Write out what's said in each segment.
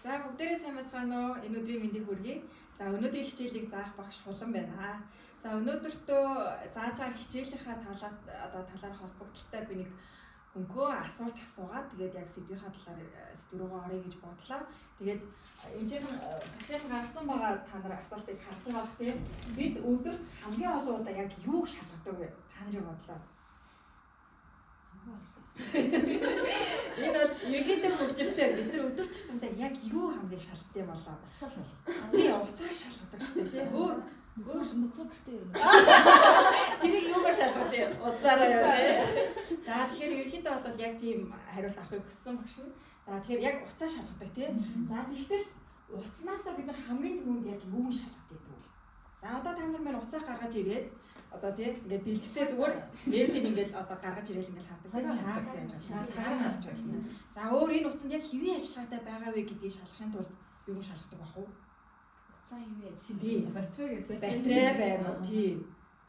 За, бүгдээрээ сайн байцгаана уу? Энэ өдрийн мэндийг хүргэе. За, өнөөдрийн хичээлийг заах багш Хулан байна. За, өнөөдөртөө зааж байгаа хичээлийнхаа талаар, одоо талаар холбогдлолтой би нэг хөнхөө асуулт асуугаад, тэгээд яг сэдвийнхаа талаар сэдв рүүгээ оръё гэж бодлоо. Тэгээд эмчийнхэн, багшийнхан гаргасан байгаа та нар асуултыг харж байгаа бах, тийм. Бид өдөрт хамгийн олон удаа яг юуг шалгадаг вэ? Та нарын бодлоо. Энэ бол ерөнхийдөө хөгжилтэй. Бид нар өдөр тутамдаа яг юу хамгийн шалгах юм болоо? Уцаа шалгах. Тий, уцаа шалгадаг шүү дээ, тий. Өөр Өөр нөхрөө гэртээ юм. Тэрийг юугаар шалгах юм? Уцаараа юу, тий. За, тэгэхээр ерөнхийдөө бол яг тийм хариулт авахыг хүссэн багш нь. За, тэгэхээр яг уцаа шалгадаг, тий. За, тэгтэл уцнаасаа бид нар хамгийн түрүүнд яг юуг шалгадаг вэ? За, одоо та нар маань уцаа гаргаж ирээд, одоо тий, ингээд дэлгэцээ зүгээр нэтийг ингээд одоо гаргаж ирээл ингээд хардаг. Чаг байж болно. Цаг харж болно. За, өөр энэ утсанд яг хэвийн ажиллагаатай байгаа вэ гэдгийг шалгахын тулд юуг шалгадаг байх вэ? Уцаа хэвээ ажил. Тий. Батарей гэж. Батарей байна уу? Тий.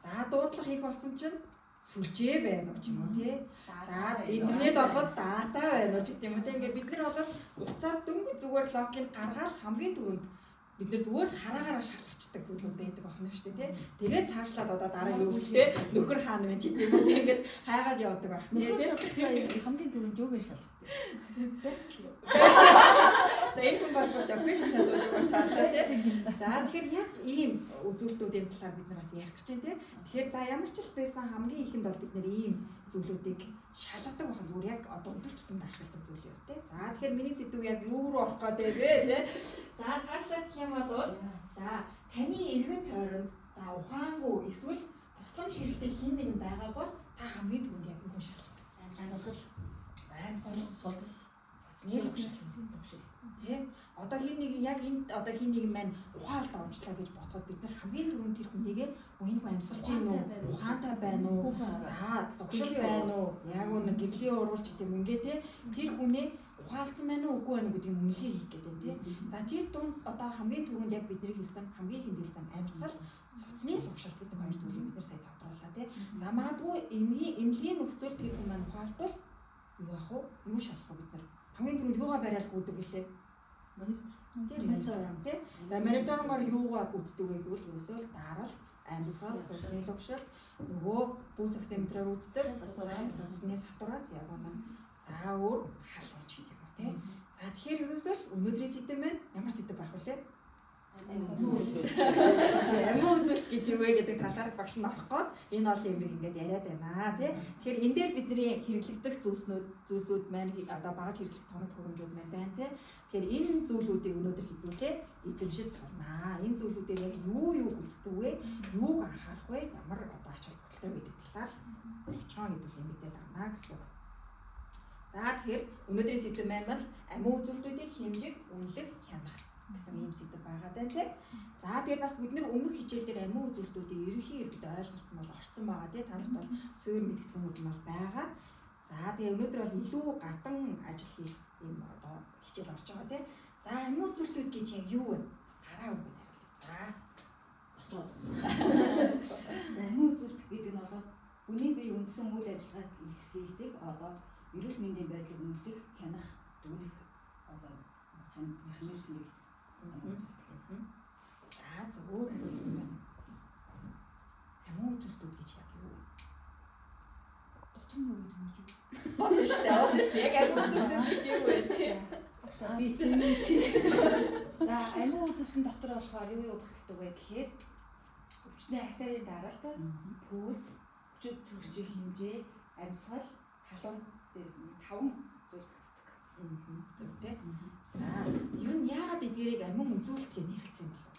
За, дуудлага хийх болсон чинь сүлжээ байна уу ч юм уу, тий. За, интернет ороход data байна уу ч гэдэм юм уу, тий. Ингээд бид нар бол уцаар дөнгөж зүгээр логикийг гаргаад хамгийн түрүүнд бид нар зүгээр хараагаараа шалгачдаг зүйлүүд байдаг байна шүү дээ, тий. Тэгээд цаашлаад одоо дараа юу гэх, нөхөр хаана вэ ч гэдэм юм уу, тий. Ингээд хайгаад явдаг байх, тий. Нөхрөө шалгах хамгийн түрүүнд юуг нь шалгах вэ? Байршлаа. За, энэ хүн бол биш шалгах бол таалаа, тий. За, тэгэхээр яг ийм үзүүлэлтүүдийн талаар бид нар бас ярих гэж байна, тий. Тэгэхээр за, ямар ч л байсан хамгийн ихэнд бол бид нар ийм зүйлүүдийг шалгадаг байх, зүгээр яг одоо өдөр тутамд ашигладаг зүйл юм, тий. За, тэгэхээр миний сэдэв яг юу руу орох гэдэг вэ, тий. За, цаашлаад гэх юм бол, за, таны эргэн тойронд, за, ухаангүй эсвэл тусламж хэрэгтэй хэн нэгэн байгаа бол та хамгийн түрүүнд яг юу шалгадаг? Амьсгал. За, амьсгал, Судас. Судасны лугшил. Тэ? Одоо хэн нэгэн яг энэ одоо хэн нэгэн маань ухаалтай унчлаа гэж бодоход бид нар хамгийн түрүүнд тэр хүнийгээ энэ хүн амьсгалж гин үү? Ухаантай байна уу? За, лугшил байна уу? Яг үнэ гэрлийн уруулч гэдэг юм ингээ, те, тэр хүнээ ухаалцсан байна уу, үгүй байна уу гэдгийг үнэлгээ хийх гэдэг, те. За, тэр дунд одоо хамгийн түрүүнд яг бидний хэлсэн, хамгийн ихэнд хэлсэн амьсгал, судасны лугшилт гэдэг хоёр зүйлийг бид нар сая тодруулаа, те. За, магадгүй эмнэлгийн нөхцөл тэр хүн маань ухаалтвал юу ах вэ? Юу шалах вэ бид нар? Хамгийн түрүүнд юугаа бариад гүйдэг вүлээ? Монитор. Тийм, мониторинг, тий. За, мониторингоор юугаа үздэг вэ гэвэл ерөөсөө л даралт, амьсгал, судасны лугшилт, нөгөө пульс оксиметрээр үздэг, судасны сатурац, яг үнэ. За, өөр халуун ч гэдэг юм уу, тий. За, тэгэхээр ерөөсөө л өнөөдрийн сэдэв маань ямар сэдэв байх вүлээ? Амин үзүүлэлт гэж юу вэ гэдэг талаар багш нь орох гээд энэ бол юм ингээд яриад байна, тий. Тэгэхээр энэ дээр бидний хэрэглэгдэх зүйлсүүд маань, одоо багаж хэрэглэх тоног төхөөрөмжүүд маань байна, тий. Тэгэхээр энэ зүйлүүдийг өнөөдөр хэдүүлээ эзэмшиж сурнаа. Энэ зүйлүүдээр яг юу юу гүйцэтгэв вэ? Юуг анхаарах вэ? Ямар одоо ач холбогдолтой вэ гэдэг талаар товчхон хэдүүлээ мэдээд авна гэсэн үг. За, тэгэхээр өнөөдрийн сэдэв маань бол амин үзүүлэлтүүдийг хэмжих, үнэлэх, хянах гэсэн ийм сэдэв байгаа даа, тий. За, тэгээд бас бид нар өмнөх хичээл дээр амин үзүүлэлтүүдийн ерөнхий ойлголт нь бол орцсон байгаа, тий. Та нарт бол суур мэдгэдэггүйнүүд нь бол байгаа. За, тэгээ өнөөдөр бол илүү гардан ажил хийх ийм одоо хичээл орж байгаа, тий. За, амин үзүүлэлтүүд гэж яг юу вэ? Гараа өргөд хариулъя. За. Болоо. За, амин үзүүлэлт гэдэг нь болоо хүний бие үндсэн үйл ажиллагааг илэрхийлдэг, одоо эрүүл мэндийн байдлыг үнэлэх, хянах, дүгнэх одоо механизмыг амин үзүүлэлт. За, зөв, өөр хариулт юм байна. Амин үзүүлэлтүүд гэж яг юу вэ? Дотор нь юу гэдэг юм бэ? Болно шүү дээ. Болно шүү дээ. Яг амин үзүүлэлтүүд гэж юу вэ? Тий. Би За, амин үзүүлэлтийн дотор болохоор юу юу багтдаг вэ гэхээр өвчний артерийн даралт, пульс, хүчит төрчийн хэмжээ, амьсгал, халуун зэрэг таван зүйл багтдаг. Зөв, тий. За, ер нь яагаад эдгээрийг амин үзүүлэлт гэж нэрлэсэн юм болов?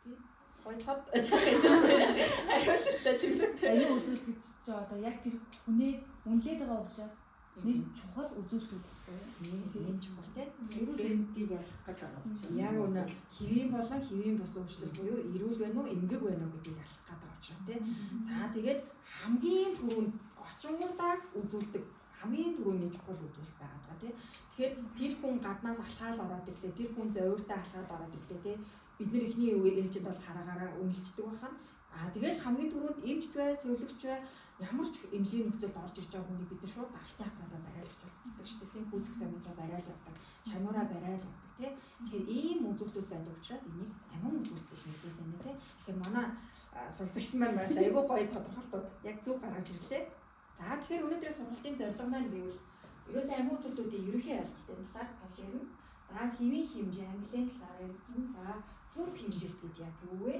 Тий. Гой цод хариултаа чиглэлтэй. Амин үзүүлэлт гэж чи одоо яг тэр хүнээ үнэлээд байгаа учраас нэг чухал үзүүлэлтүүд байхгүй юу? Ийм чухал, тий. Эрүүл эмгэгийг ялах гэж байгаа учраас. Яг үнэ, хэвийн болон хэвийн бус өөрчлөлт буюу эрүүл байна уу, эмгэг байна уу гэдгийг ялах гэдэг учраас, тий. За, тэгээд хамгийн түрүүнд очингуудаа үзүүлдэг хамгийн түрүүний чухал үзүүлэлт байгаа даа, тий. Тэгэхээр тэр хүн гаднаас алхаал ороод ирлээ, тэр хүн зовиртой алхаад ороод ирлээ, тий. Бид нар эхний ээлжинд бол хараагаараа үнэлждэг байх нь. Аа тэгэл хамгийн түрүүнд эмч бай, сувилагч бай, ямар ч эмнэлгийн нөхцөлд орж ирж байгаа хүнийг бид нар шууд даралтын аппаратаар бариалгаж болцдог шүү дээ, тийм. Пульс оксиметроо бариал явдаг, чамуураа бариал явдаг, тийм. Тэгэхээр ийм үзүүлэлтүүд байдаг учраас энийг амин үзүүлэлт гэж нэрлэдэг байна, тийм. Тэгэхээр манай суралцагч маань бас айгүй гоё тодорхойлтууд яг зөв гаргаж ирлээ. За тэгэхээр өнөөдрийн сургалтын зорилго маань гэвэл ерөөсөө амин үзүүлэлтүүдийн ерөнхий ойлголтын талаар тавьж ярина. За хэвийн хэмжээ, амилын талаар ярина. За зөв хэмжилт гэж яг юу вэ?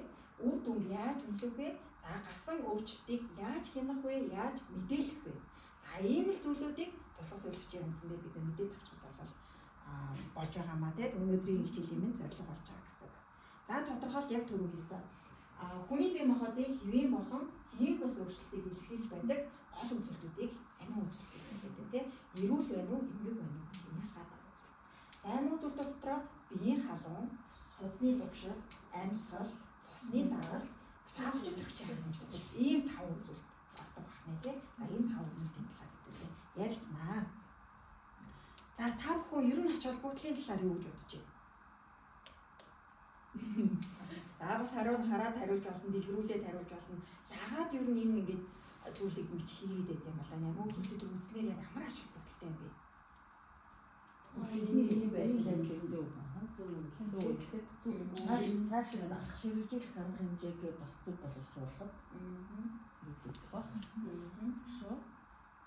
Үр дүнг яаж үнэлэх вэ? За гарсан өөрчлөлтийг яаж хянах вэ? Яаж мэдээлэх вэ? За ийм л зүйлүүдийг туслах сувилагчийн үндсэн дээр бид нар мэдээд авчихад бол болж байгаа маа тийм өнөөдрийн хичээлийн минь зорилго болж байгаа гэсэн. За тодорхойлт яг түрүү хийсэн. Хүний бие махбодын хэвийн болон хэвийн бус өөрчлөлтийг илэрхийлж байдаг гол үзүүлэлтүүдийг амин үзүүлэлт гэж нэрлэдэг тийм. Эрүүл байна уу, эмгэг байна уу гэдгийг ялгаад байгаа үзүүлэлт. За амин үзүүлэлт дотроо биеийн халуун, судасны лугшил, амьсгал, цусны даралт, цаавч төрөгчийн хангамж гэдэг ийм 5 үзүүлэлт ордог байна тий. За энэ 5 үзүүлэлтийн талаар хэдүүлээ ярилцсанаа. За та бүхэн ер нь ач холбогдлын талаар юу гэж бодож байна? За бас хариу хараад хариулж болно, дэлгэрүүлээд хариулж болно. Яагаад ер нь энэ ингэж зүйлийг ингэж хийгээд байт юм болоо? Ямар үзүүлэлтийг үзснээр яг ямар ач холбогдолтой юм бэ? Хүний байдлаа зөв. Зөв зөв Зөв. Цааш нь ах ширхжүүлэх арга хэмжээг бас зөв боловсруулахад хэрэглэгдэх байх. Шүү.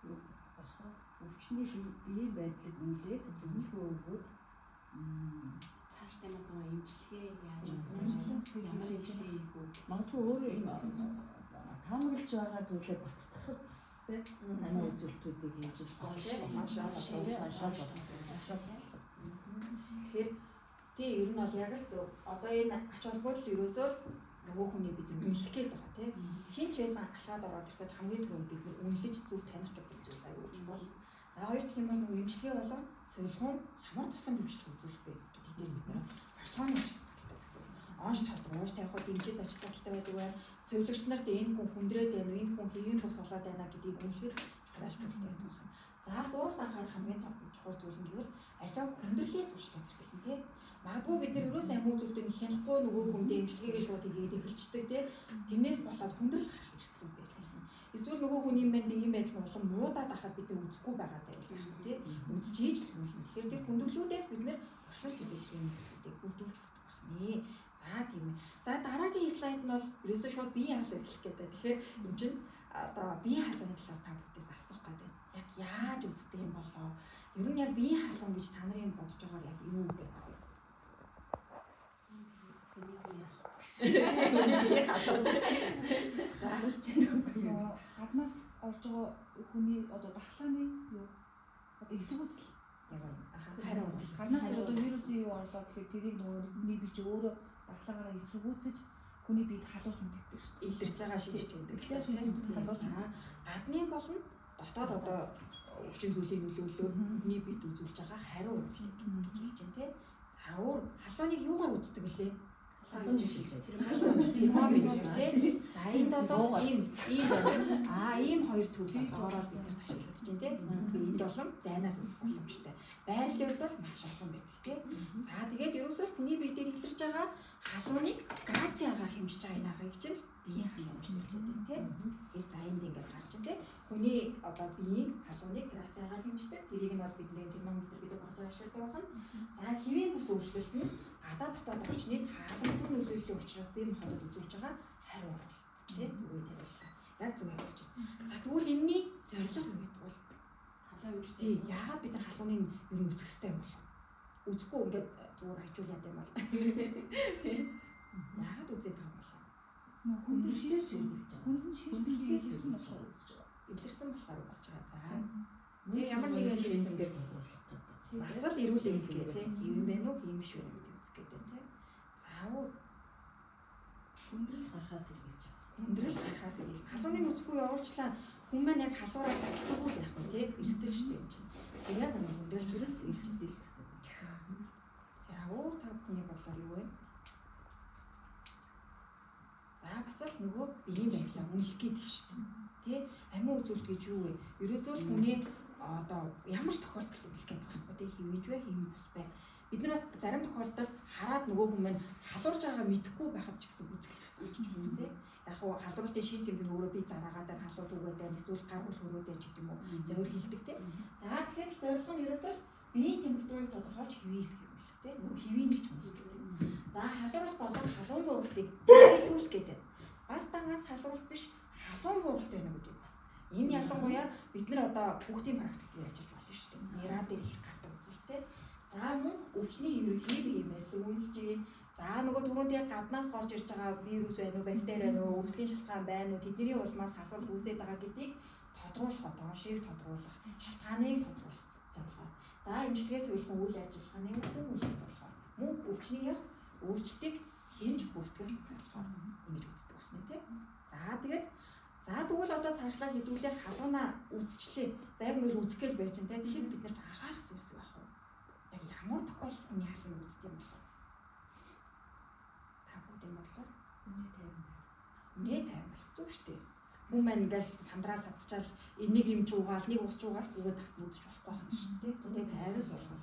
Юу байх вэ? Өвчний биеийн байдлыг үнэлээд зөвлөгөө өгөөд Цааш тамаас нөгөө эмчилгээ яаж ямар эмчилгээ хийх вэ? Магадгүй өөр юм таамаглаж байгаа зүйлээ баттгахад бас тэ амин үзүүлэлтүүдийг хийж болох. Маш оншоо болох. Тэгэхээр тий ер нь бол яг л зөв. Одоо энэ ач холбогдол ерөөсөө л нөгөө хүний бид нар үнэлэх гээд байгаа тий. Хин ч байсан алхаад ороод ирэхэд хамгийн түрүүнд бид нар үнэлж зөв таних гэдэг зүйл аюул чухал. За хоёр дахь юм бол нөгөө эмчилгээ болон сувилгын ямар тусламж үйлчлэг үзүүлэх вэ гэдэг дээр бид нар онцлогооны ач холбогдолтой гэсэн. Онш тодруулж тавихад эмчид ач холбогдолтой байдаг байна. Сувилагч нарт энэ хүн хүндрээд байна уу, энэ хүн хэвийн бус болоод байна гэдгийг үнэлэхэд чухал ач холбогдолтой байдаг байна. За гурав анхаарах хамгийн чухал зүйл нь гэвэл аливаа хүндрэлээс уучлаас эрхэлнэ тий. Магадгүй бид нар ерөөс амин үзүүлэлтийг хянахгүй нөгөө хүндээ эмчилгээгээ шууд хийгээд эхэлчихдэг тий. Тэрнээс болоод хүндрэл гарах эрсдэл байж болно. Эсвэл нөгөө хүний маань биеийн байдал нь улам муудаад ахад бид нар үзэхгүй байгаа даа яах вэ тий. Үзчихийж л хүнлэн. Тэгэхээр тэр хүндрэлүүдээс бид нар орчлол сэргийлэх юм зүйлсүүдийг бүрдүүлж өгдөг байна. За тийм ээ. За дараагийн слайд нь бол ерөөсөө шууд биеийн халуун эхлэх гэдэг. Тэгэхээр юм чинь одоо биеийн халууны талаар та бүгдээс асуух гэдэг. Яг яаж үздэг юм болоо? Ер нь яг биеийн халуун гэж та нарын бодож байгаагаар яг юу гэдэг вэ? Хүний биеийн Биеийн халуун. За Гаднаас орж байгаа хүний одоо дархлааны юу одоо эсвгүүцэл яг хариу. Гаднаас одоо вирусын юу орлоо гэхээр тэрийг нөгөө хүний бие чи өөрөө дархлаагаараа эсвгүүцэж хүний биед халуурч мэддэг шүү дээ. Илэрч байгаа шигч үүдэг. Илэрч байгаа халуурч. Гадны болон дотоод одоо өвчин зүйлийн нөлөөллөөр хүний биед үзүүлж байгаа хариу урилга гэж хэлж байна тий. За өөр халууныг юугаар үздэг вүлээ? Халуун жишээ. Термометр тий. За энд бол ийм ийм ийм хоёр төрөл одоогоор бид нар ашиглаж байна тий. Би энд болон зайнаас үзэх боломжтой. Байрлалын хувьд бол маш олон байдаг тий. За тэгээд ерөөсөө хүний бие дээр илэрч байгаа халууныг газын аргаар хэмжиж байгаа энэ аргыг чинь биеийн халуун гэж нэрлэдэг байна тий. Тэгэхээр за энд ингээд гарч байна тий. Хүний одоо биеийн халууныг газын аргаар хэмждэг. Тэрийг нь бол бидний термометр гэдэг багцаар ашигладаг байна. За хэвийн бус өөрчлөлт нь гадаа дотоод орчны тааламжгүй нөлөөллийн учраас бие махбодод үзүүлж байгаа хариу урилга тий үгүй хариуллаа. Яг зөв хариулж байна. За тэгвэл энэний зорилго юу гэдэг вэ? Халуун хэмжиж. Тий, яагаад бид нар халууныг ер нь үзэх ёстой юм бол? Үзэхгүй ингээд зүгээр хажуулаад юм бол. Тий. Яагаад үзээд байгаа юм бол? Нөгөө хүнд Хүндрэлээс шиш сэргийлж байгаа. хүнд нь шиш Хүндрэлээс илэрсэн сэргийлж болохоор үзэж байгаа. Илэрсэн болохоор үзэж байгаа. За. Нэг ямар нэгэн шиш ингээд тодруулах гэдэг. Бас л эрүүл эмгэлгээ тий. Хэвэн байна уу, хэвэн биш байна гэдгийг үзэх гэдэг тий. За өөр хүндрэл гарахаас сэргийлж байгаа. хүндрэл гарахаас ирэл. Халууныг үзэхгүй явуулчлаа хүн маань яг халуураа татдаггүй л яах вэ тий. Эрсдэл шүү дээ энэ чинь. Тэр яг үнэ хүндрэл Хүндрэлс эрсдэл гэсэн. За өөр та бүхний бодлоор юу вэ? За бас л нөгөө биеийн байдлаа үнэлэх гэдэг шүү дээ. Тэ? Амин үзүүлэлт гэж юу вэ? Ерөөсөө л хүний одоо ямар ч тохиолдолд үнэлэх гэдэг байхгүй тий. Хэвэж бай, хэвэн бус бай. Бид нар бас зарим тохиолдолд хараад нөгөө хүн маань халуурж байгаагаа мэдэхгүй байхад ч гэсэн үзэхлэх хэрэгтэй болчих жоох тий. Яг хуу халуурлын шин тэмдэг өөрөө би зараагаад байна, халууд өгөөд байна, эсвэл гар үл хөрөөд байна ч гэдэг юм уу. Зовир хилдэг тий. За тэгэхээр зорилго нь ерөөсөө биеийн температурыг тодорхойлж хэвийн хэсгийг үнэлэх тий. Нөгөө хэвийн нэг ч үнэлдэг. За халуурл болон халуун бууралтыг илрүүлэх гэдэг. Бас дан ганц халуурл биш, халуун бууралт байна гэдэг бас. Энэ ялангуяа бид нар одоо хүүхдийн практик дээр ажиллаж болно шүү дээ. Нера дээр их гардаг үзүүлэлттэй. За мөн өвчний ерөнхий бие мэдлэг үнэлж гин. За нөгөө түрүүнд яг гаднаас гарч ирж байгаа вирус байна уу, бактери байна уу, өвслийн шалтгаан байна уу, тэдний улмаас халуурл үүсээд байгаа гэдгийг тодруулах, одоо шийг тодруулах, шалтгааныг тодруулах зорилгоор. За эмчилгээ суулгах үйл ажиллагааны үр дүн үлдэх зорилгоор. Мөн өвчний явц өөрчлөлтийг хинж бүртгэх зорилгоор ингэж үздэг байна тийм. За тэгээд за тэгвэл одоо цаашлаад хэдүүлээ халуунаа үзчлээ. За яг нөр үзгээл байж гэн тийм. Тэгэхээр бид нарт анхаарах зүйлс юу байх вэ? Яг ямар тохиолдолд хүний халууныг үздэг юм бол? Та бүгдийн бодлоор Үнэ 50 байх. үнэ 50 болох зүг шүү дээ. Хүн маань ингээл сандраа садчаал энийг юм чуугаал, нэг ус чуугаал гүгээд тахт үзэж болохгүй байна шүү дээ. Үнэ 50 суулгах.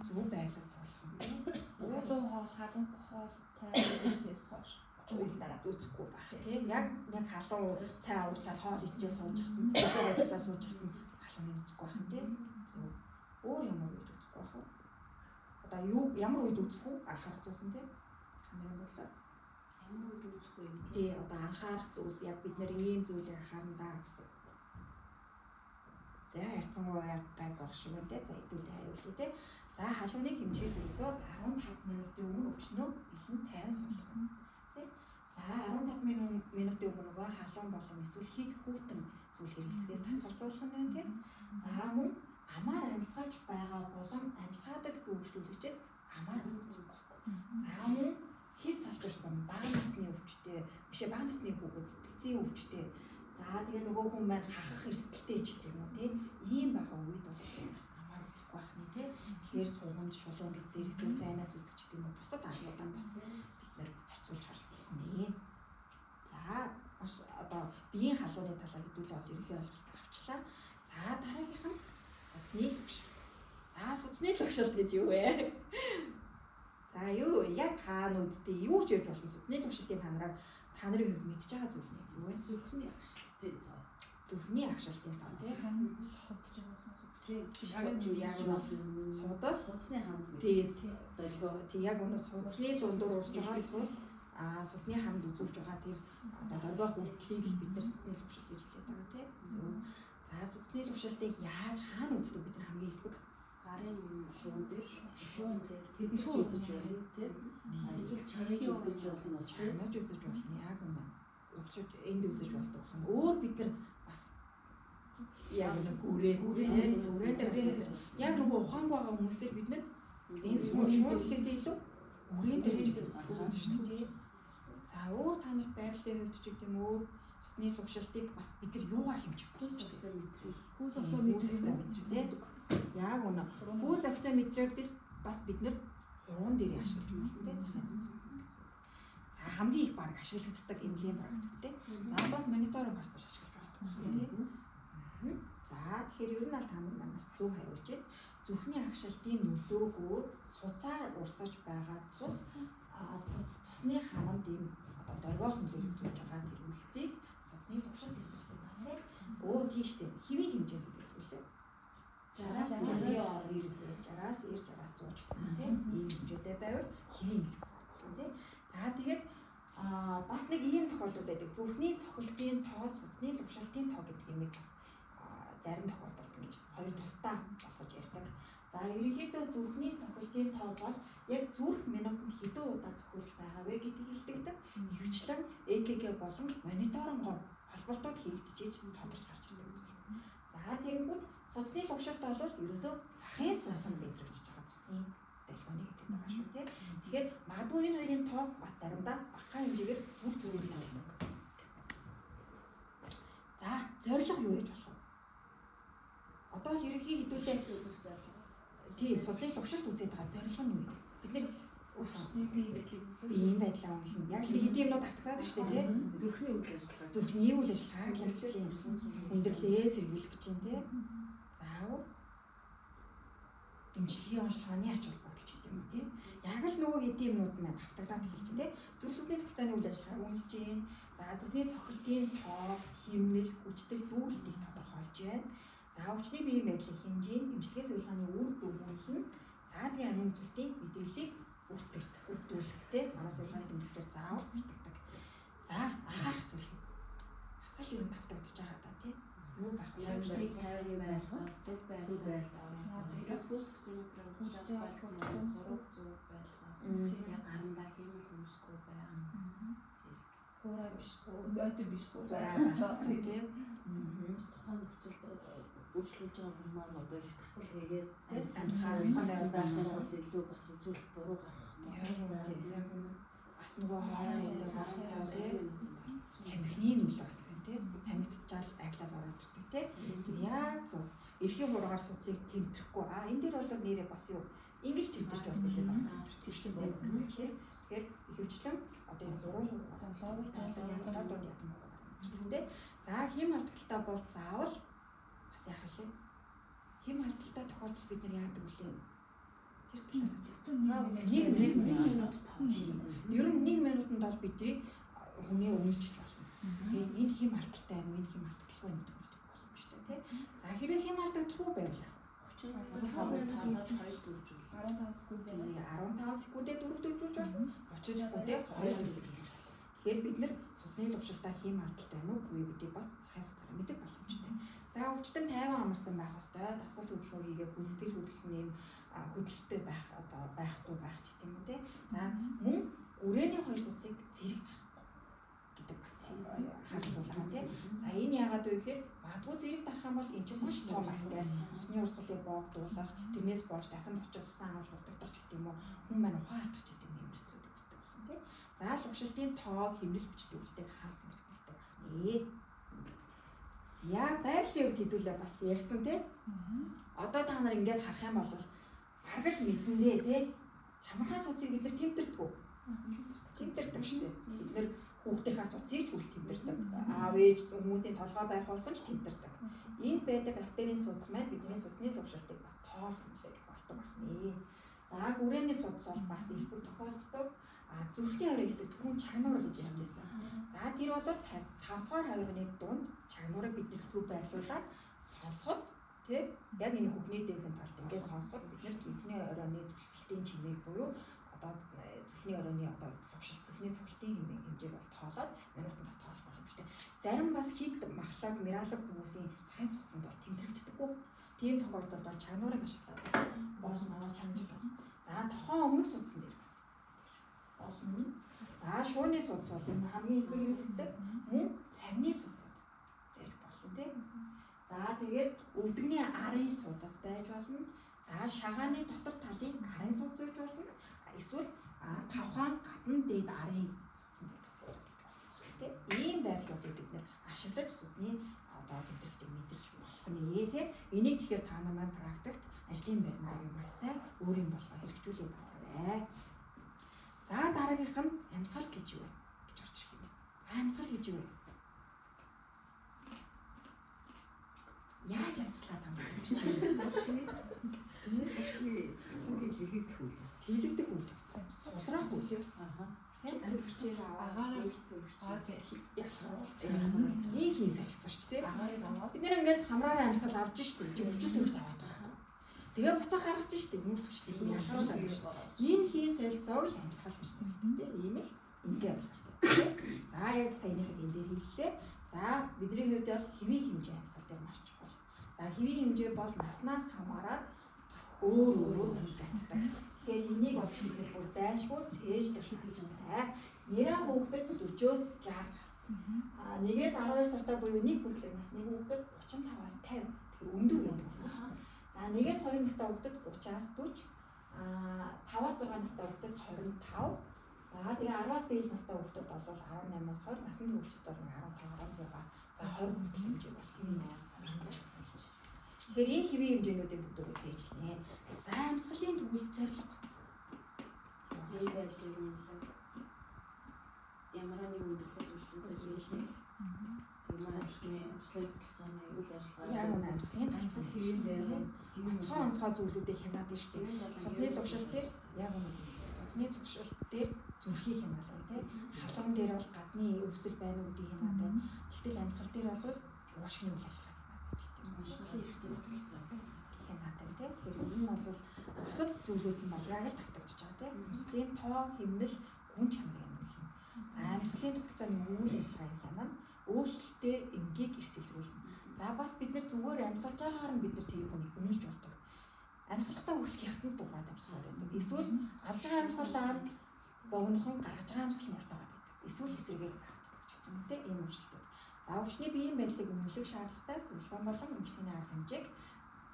Зөв байрлал суулгах юм тийм. Халуун хоол, халуун хоол цай үзээс хойш 30 минутын дараа үзэхгүй байх тийм. Яг яг халуун цай уучаад хоол ичээ сууж хат нь өдөр ажиллаа сууж хат нь халуун үзэхгүй байх тийм. Зөв. Өөр ямар үед үзэхгүй байх вэ? Одоо юу ямар үед үзэх үү? Анхаарах зүйлс нь тийм. Та нарын бодлоор. Ямар үед үзэх вэ? Тий, одоо анхаарах зүйлс яг бид нэр ийм зүйлийг анхаарна даа гэсэн. За харьцангуй гайг байх шиг байна те. За хэдүүлээ хариулъя те. За халууныг хэмжээс өрөөсөө 15 минутын өмнө өвчнөө бэлэн 50 суулгах юм. Тэ. За 15 минутын өмнө нөгөө халуун болон эсвэл хит хүүтэн зүйл хэрэглэсгээс татгалзуулах нь байна те. За мөн амаар амьсгалж байгаа болон амьсгаадаг буй өвчлүүлэгчэд амаар бас үзүүлэхгүй. За мөн хэр цолчирсан бага насны өвчтэй биш бага насны хүүхэд сэтгцийн өвчтэй. За тэгээ нөгөө хүн маань хахах эрсдэлтэй ч гэдэг юм уу тий. Ийм байгаа үед бол бас амаар үзэхгүй байх нэ тий. Тэгэхээр сууганд шулуун гэзээр эсвэл зайнаас үзэх ч гэдэг юм уу бусад аргуудаа бас бид нэр харьцуулж харж болох нэ. За маш одоо биеийн халууны талаар хэдүүлээ бол ерөнхий ойлголт авчлаа. За дараагийнх нь судасны төвшөлт. За судасны төвшөлт гэж юу вэ? За юу яг хаана үздэй юу ч явж болно судасны төвшөлтийн та нараар та нарын хувьд мэдж байгаа зүйл нь юу вэ? Зүрхний агшилтын тоо. Зүрхний агшилтын тоо тий. Хан ховдож байгаа сонсогдож. Тийм. Шагнаж яг судас судасны хамт тий тий яг өнөө судасны дундуур урж байгаа цус а судасны хамт үзүүлж байгаа тэр одоо доргойх үйлдэлийг л бид нар судасны төвшөлт гэж хэлээд байгаа тий. Зөв. За судасны төвшөлтийг яаж хаана үздэг бид нар хамгийн илбэг Гарын шуун дээр Шуун дээр. тэр ч үзэж болно тийм. Эсвэл чанаж үзэж болно бас тийм. чанаж үзэж болно яг үнэ. Өгчөд энд үзэж болдог байна. Өөр бид нар бас яг нэг гүрээ Гүрээ гүрээ дээр бас үзэж. Яг нөгөө ухаангүй байгаа хүмүүс дээр бид нар энэ шуун гэхээс илүү гүрэн дээр гэж үздэг байна шүү дээ. За өөр та нарт байрлалын хувьд ч гэдэм өөр цусны лугшилтыг бас бид нар юугаар хэмжих вэ? Пульс оксиметрээр. Хүүс оксиметр оксиметр тий. Яг үнэ. Пульс оксиметрээр бас бид нар хуруунд дээр ашиглаж болно тий. Захын судас гэсэн үг. За хамгийн их баг ашиглагддаг эмнэлгийн практик тий. За бас мониторинг холбож ашиглаж болдог тий. За тэгэхээр ер нь аль та нар маань маш зөв хариулж байна. Зүрхний агшилтын нөлөөгөөр суцаар урсаж байгаа цус цусны хаманд ийм одоо доргойх нөлөөлөл үзүүлж байгаа тэр үйлдэлийг судасны лувшилт гэж хэлдэг байна тий. Өө тийштэй хэвийн хэмжээ гэдэг үлээ. 60-аас 90 60-аас 90 60-аас 100 ч гэдэг юм тий. Ийм хэмжээтэй байвал хэвийн гэж үздэг байна тий. За тэгээд бас нэг ийм тохиолдол байдаг. Зүрхний цохилтын тоо, судасны лувшилтын тоо гэдэг юмыг бас зарим тохиолдолд ингэж хоёр тусдаа болгож ярьдаг. За ерөнхийдөө зүрхний цохилтын тоо бол яг зүрх минутанд хэдэн удаа цохилж байгаа вэ гэдгийг илтгэдэг. Ихэвчлэн ЭКГ болон мониторингоор холболтууд хийгдчихэж тодорч гарч ирдэг зүйл. За тэгэнгүүт судасны лугшилт бол ерөөсөө захын судсан мэдрэгдэж байгаа цусны долгионы гэдэг байгаа шүү тий. Тэгэхээр магадгүй энэ хоёрын тоо бас заримдаа багахан хэмжээгээр зурж үүсэж болдог гэсэн. За зорилго юу гэж болох вэ? Одоо л ерөнхий хэдүүлээ үзэх зорилго. тий судасны лугшилт үзээд байгаа зорилго нь юу вэ? Бид нэр өвчтний бие байдлыг биеийн байдлаа үнэлнэ. Яг л нэг хэдийн юмнууд автагдаад шүү дээ тий. Зүрхний үйл ажиллагаа. Зүрхний үйл ажиллагаа хянаж чинь хүндрэлээ сэргийлэх гэж чинь тий. За Дэмжлэгийн онцлогооны ач холбогдол ч гэдэг юм уу тий. Яг л нөгөө хэдийн юмнууд маань автагдаад эхэлж тий. Зүрх судасны тогтолцооны үйл ажиллагаа үнэлж гин. За зүрхний цохилтын тоо, химнэл, хүчтэл дүүрэлтийг тодорхойлж байна. За өвчний биеийн байдлыг хэмжээ, эмчилгээ судалгааны үр дүн үнэлнэ. За тэгээ амин үзүүлэлтийн мэдээллийг бүртгэх тий. Манай судалгааны хэмжүүлэлтээр заавал бүртгэдэг. За анхаарах зүйл нь бас л ер нь тавтагдаж байгаа да тий. Юу байх вэ? Өвчний тайвны байлгаа, зөв Зөв байлгаа. байлгаа. Тэр хөөс өсөмөтрөө үзэж байлгаа, буруу зөв байлгаа. Яг гарандаа хиймэл үүсэхгүй байх. Зэрэг. Хуурай биш. Ойтор биш хуурай. Тийм. Бас тухайн нөхцөлд үйлчлүүлж байгаа хүн маань одоо их дасгал хийгээд Амьсгаал амьсгаал байх юм бол илүү бас үзүүлэлт буруу гарах магадлалтай. Яг үнэ. Бас нөгөө хоол цайтай байх хэрэгтэй тийм. Тамхины нөлөө бас байна тийм. Тамхитчаал айхлал ороод ирдэг тийм. Тэр яг зөв. Эрхийн хургаар суцыг тэмтрэхгүй. А энэ дээр бол нэрээ бас юу ингэж тэмтэрч болох юм байна. Тэмтэрч тийм. Тэгэхээр ихэвчлэн одоо энэ гурван хургаар лор дунд ятан хургаар тэмтэрнэ. За хэм алдагталтай бол заавал бас яах вэ? Хэм алдалтай тохиолдолд бид нар яадаг вүлээ? Тэр талаараас Нэг нэг минут Тийм. Ер нь 1 минутанд бол бидний хүнээ үнэлчих болно. Тэгээд энэ хэм алдалтай юм, энэ хэм алдагдaltaгүй юм төлөвлөх боломжтой тий. За хэрвээ хэм алдагдaltaгүй байвал яах вэ? 35 салаад 2 дөржүүл. 15 секунд Тийм 15 секундэд 4 дөржүүлж болно. 30 секундэд 2 дөржүүлж болно. Тэгэхээр бид нэр судасны лувшилтаа хэм алдалтай юм уу үгүй гэдгийг бас захын судасгаар мэдэх боломжтой. За өвчтөн 50 амарсан байх ёстой. Дасгал хөдөлгөөн хийгээгүй сэтгэл хөдлөл нэм хөдөлтөй байх одоо байхгүй байх ч гэдэм үү те. За мөн гүрээний хоёр судсыг зэрэг дарахгүй гэдэг бас анхаарах зүйл байгаа те. За энэ яагаад вэ гэхээр магадгүй зэрэг дарах юм бол энэ чинь маш том артай. Цусны урсгалыг боогдуулах, тэрнээс болж дахин очиж цусан аав шултагдах ч гэдэг юм уу. Хүн маань ухаан алдах ч гэдэг юм эрсдлүүд үүсдэг байна те. За лувшилтын тоог хэмнэл хүчтэй үлдээг хамт ингэж үлддэг байх нэ. За байрлалын хувьд хэдүүлээ бас ярьсан те. Одоо та нар ингээд харах юм бол бараг л мэдэндээ тий. Чамархаа суцыг бид нар тэмдэрдэг үү? Тэмдэрдэг шүү дээ. Бид нар хүүхдийнхаа суцыг ч үл тэмдэрдэг. Аав ээж хүмүүсийн толгой байрах болсон ч тэмдэрдэг. Энд байдаг артерийн судас маань бидний судасны лувшилтыг бас тоолж хүлээж болдог байх нэ. За гүрээний судас бол бас элбэг тохиолддог. А зүрхний хориг хэсэг түрүүн чагнуур гэж ярьж байсан. За тэр бол 5 дугаар хавирганы дунд чагнуурыг бид нэр зөв байрлуулад сонсоход тий яг энэ хөхний дээхэн талд ингээд сонсоход бид нэр зүрхний оройны түлхэлтийн чимээг буюу одоо зүрхний оройны одоо лувшилт зүрхний цогцолтын хэмжээг бол тоолоод минутанд бас тоолох боломжтой. Зарим бас хит махлаг, миралаг хүмүүсийн захын судсанд бол тэмдэглэгддэггүй. Тийм тохиолдолд бол чанарыг ашиглаад бас болно, чанжиж болно. За тохон өмнөх судсан дээр бас болно. За шууны судас бол энэ хамгийн их хэрэглэдэг. Мөн цавны судсууд байж болно тийм. За тэгээд өвдөгний арын судас байж болно. За шагааны дотор талын арын судас байж болно. Эсвэл тавхаан гадна дээд арын судсан дээр бас хэрэглэж болох тийм. Ийм байрлалуудыг бид нэр ашиглаж судасны одоо тэмдэглэлтийг мэдэрч болох нэ тийм. Энийг тэгэхээр та нар маань практикт ажлын байран дээр маш сайн өөрийн болгоо хэрэгжүүлээд аваарай. За дараагийнх нь амьсгал гэж юу вэ гэж орж ирэх юм байна. За амьсгал гэж юу вэ? Яаж амьсгалаад байгаа юм бэ чи? Тэр цэцэн хэлэгдэх үйл. Хэлэгдэх үйл явц. Сулраах үйл явц. Аха. Төрөгчээр Агаараар аваад төрөгчээр Ялхруулж ялхруулж. Ийм хийн солилцоо шүү дээ. Агаарыг аваад Бид нэр ингээд хамраараа амьсгал авч шүү дээ. Өвчл төрөгч аваад байгаа юм. Тэгээ буцаа гаргаж шүү дээ. Нүс хүчлийг ялхруулаад байна шүү дээ. Энэ хийн солилцоог л амьсгал гэж нэрлэдэг тийм. Ийм л ингээ ойлголттой. За яг саяныхыг энэ дээр хэллээ. За бидний хувьд бол хэвийн хэмжээ амьсгал дээр маш чухал. За хэвийн хэмжээ бол наснаас хамаарат бас өөр өөр хэмжээтэй. Тэгэхээр энийг бол бид нэр бүр зайлшгүй цээжлэх хэрэгтэй. Нэрээ хүүхдэд 40-оос 60 сар. А 1-ээс 12 сартай буюу нэг хүртэлх насны хүүхдэд 35-аас 50. Тэгэхээр өндөр байдаг. За 1-ээс 2 настай хүүхдэд 30-аас 40, а 5-аас 6 настай хүүхдэд 25. За тэгээ 10-аас дээш настай хүүхдэд бол 18-аас 20, насанд хүрчихд бол 15, 16. За 20 хүртэл хэмжээ бол хэвийн хэмжээ байна. Тэгэхээр энэ хэвийн хэмжээнүүдийг бүгдөө цээжлэнэ. За амьсгалын төгөл зорилго. Энэ байдлыг үнэлэх. Ямар нэг өндөрлөөс үрсэн сэргийлэх. Уушгины амьсгалын тогтолцооны үйл ажиллагаа. Яг үнэ амьсгалын тогтолцоо Хэвэн байга. Онцгой онцгой зүйлүүдийг хянаад байна шүү дээ. Судасны зуршил дээр яг үнэ. Судасны зуршил дээр зүрхийг хянаалаа тий. Халуун дээр бол гадны өвсөл байна уу гэдгийг хянаад байна. Тэгтэл амьсгал дээр бол уушгины үйл ажиллагааг хянаад байна гэдэг юм. Амьсгалын эрхтний тогтолцоо. Хянаад байна тий. Тэгэхээр энэ нь бол бусад зүйлүүд нь бол яг л давтагдчихж байгаа тий. Амьсгалын тоо, хэмнэл, гүн чанарыг хянуулна. За амьсгалын тогтолцооны үйл ажиллагааг хянана. Өөрчлөлтөө эмгийг эрт илрүүлнэ. За бас бид нэр зүгээр амьсгалж байгаагаар нь бид нар тэрийг хүнийг үнэлж болдог. Амьсгалахтаа хүртэл хятанд дуурайд амьсгалаад байдаг. Эсвэл авж байгаа амьсгалаа богинохон гаргаж байгаа амьсгал нь урт байгаа гэдэг. Эсвэл эсрэгээр байгаад байдаг ч юм уу те ийм өөрчлөлтүүд. За өвчний биеийн байдлыг үнэлэх шаардлагатай судалгаа болон эмчилгээний арга хэмжээг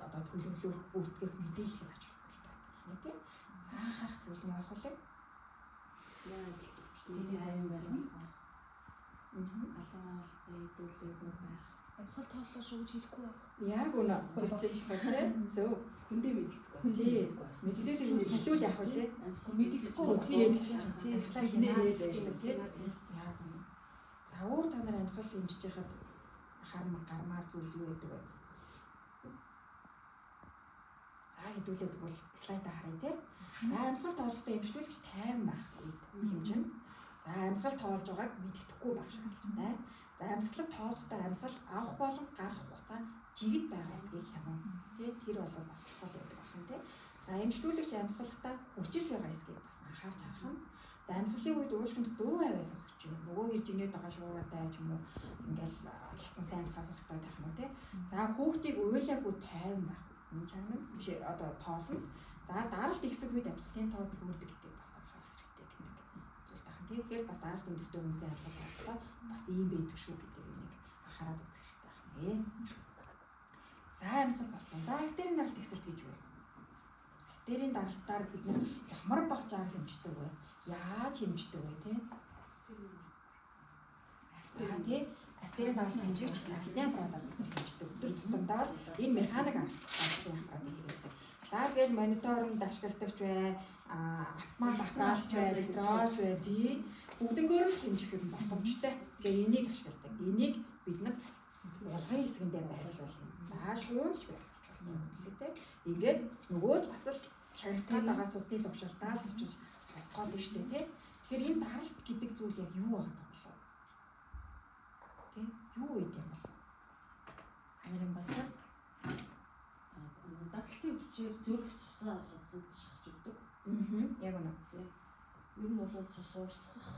одоо төлөвлөх, бүртгэх, мэдээлэх ач холбогдолтой байдаг байна те. За анхаарах зүйл нь явах вэ? Яа ажилт өвчтний аюул байх. Алуун хаалцаа идүүлээгүй байх. Амьсгал тооллоо шүү гэж хэлэхгүй байх. Яг үнэ. Тэр чинь чухал те. Зөв. Хүндээ мэддэхгүй. Хүндээ. Мэддээд тэр хэлүүл явах вэ? Мэддэхгүй Хөгжээд амьсгалаа хянаад байдаг те. Яг үнэ. За өөр та нар амьсгал хэмжиж яхад харм гармаар зүйл юу гэдэг вэ? За хэдүүлээд тэгвэл слайдаа харъя те. За амьсгал тоолохдоо эмчлүүлж тайван байх үед хэмжинэ. За амьсгал тоолж байгааг мэддэхгүй байх шаардлагатай. За амьсгалыг тоолохдоо амьсгал авах болон гарах хугацаа жигд байгаа эсгийг хянана. Тэ тэр бол бас чухал байдаг байна тэ. За эмчлүүлэгч амьсгалахдаа хүчилж байгаа эсгийг бас анхаарч харах нь. За амьсгалын үед уушгинд дуу аваа сонсогч юм. Нөгөө хэржигнээд байгаа шуургатай ч юм уу ингээл хятан сайн амьсгал сонсогдоод байх юм уу тэ. За хүүхдийг уйлаагүй тайван байх энэ чагна биш одоо тоолно. За даралт ихсэх үед амьсгалын тоо цөөрдөг гэдэг бас анхаарах хэрэгтэй гэдэг зүйл байна. Тэгэхээр бас даралт өндөртэй хүмүүсийн амьсгал тоолохдоо бас ийм байдаг шүү гэдэг юмыг анхаарал үзэх хэрэгтэй байна. За амьсгал болсон. За артерийн даралт ихсэлт гэж юу вэ? Артерийн даралтаар бид нар ямар баг жаар хэмждэг вэ? Яаж хэмждэг вэ те? За тий артерийн даралт хэмжигч даралтны аппаратаар бид нар хэмждэг. Өдөр тутамдаа л энэ механик даралтын аппарат гэдэг. За тэгэл мониторинд ашигладагч бай, автомат аппаратч бай, электроч бай тий. Бүгднгээр нь хэмжих юм боломжтой. Тэгээ энийг ашигладаг. Энийг бид нар булгын хэсгэндээ байрлуулна. За шуунч байрлуулж болно юм лээ те. Ингээд нөгөө л бас л чагтаад байгаа судасны лувшилтаа л очиж сонсох гол нь штэ те. Тэгэхээр энэ даралт гэдэг зүйл яг юу байгаа юм болов? Тэ? Юу байд юм бол? Та нарын бодлоор Даралтын хүчээр зүрх цусаа судсанд шахаж өгдөг. Яг үнэ. Ер нь бол цус урсгах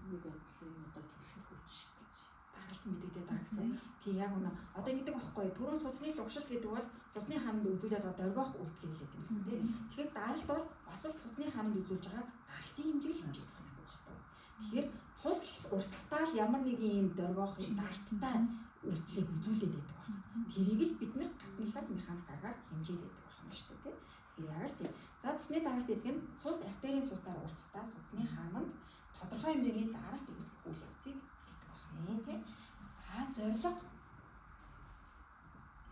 нэг бодлын одоо түлхэх хүч гэж. Даралт мэдэгдээд байгаа гэсэн. Тий яг үнэ. Одоо ингэдэг байхгүй. Түрүүн судасны лугшил гэдэг бол судасны хаанд үзүүлээд байгаа дөргиох үйлдэлийг хэлээд юм гэсэн тий. Тэгэхээр даралт бол бас л судасны хаанд үзүүлж байгаа даралтын хэмжээг л хэмжээд байгаа гэсэн үг байхгүй. Тэгэхээр цус урсгалтаа л ямар нэгэн юм дөргиох юм даралттай үйлдэлийг үзүүлээд байдаг байна. Тэрийг л бид нэр гадна талаас механик аргаар хэмжээд байдаг байх юм шүү дээ тий. Тэгэхээр яг л тийм. За цусны даралт гэдэг нь цус артерийн судсаар урсгахдаа судасны хаананд тодорхой хэмжээний даралт үүсгэх үйл явцыг хэлдэг байх юм тий. За зорилго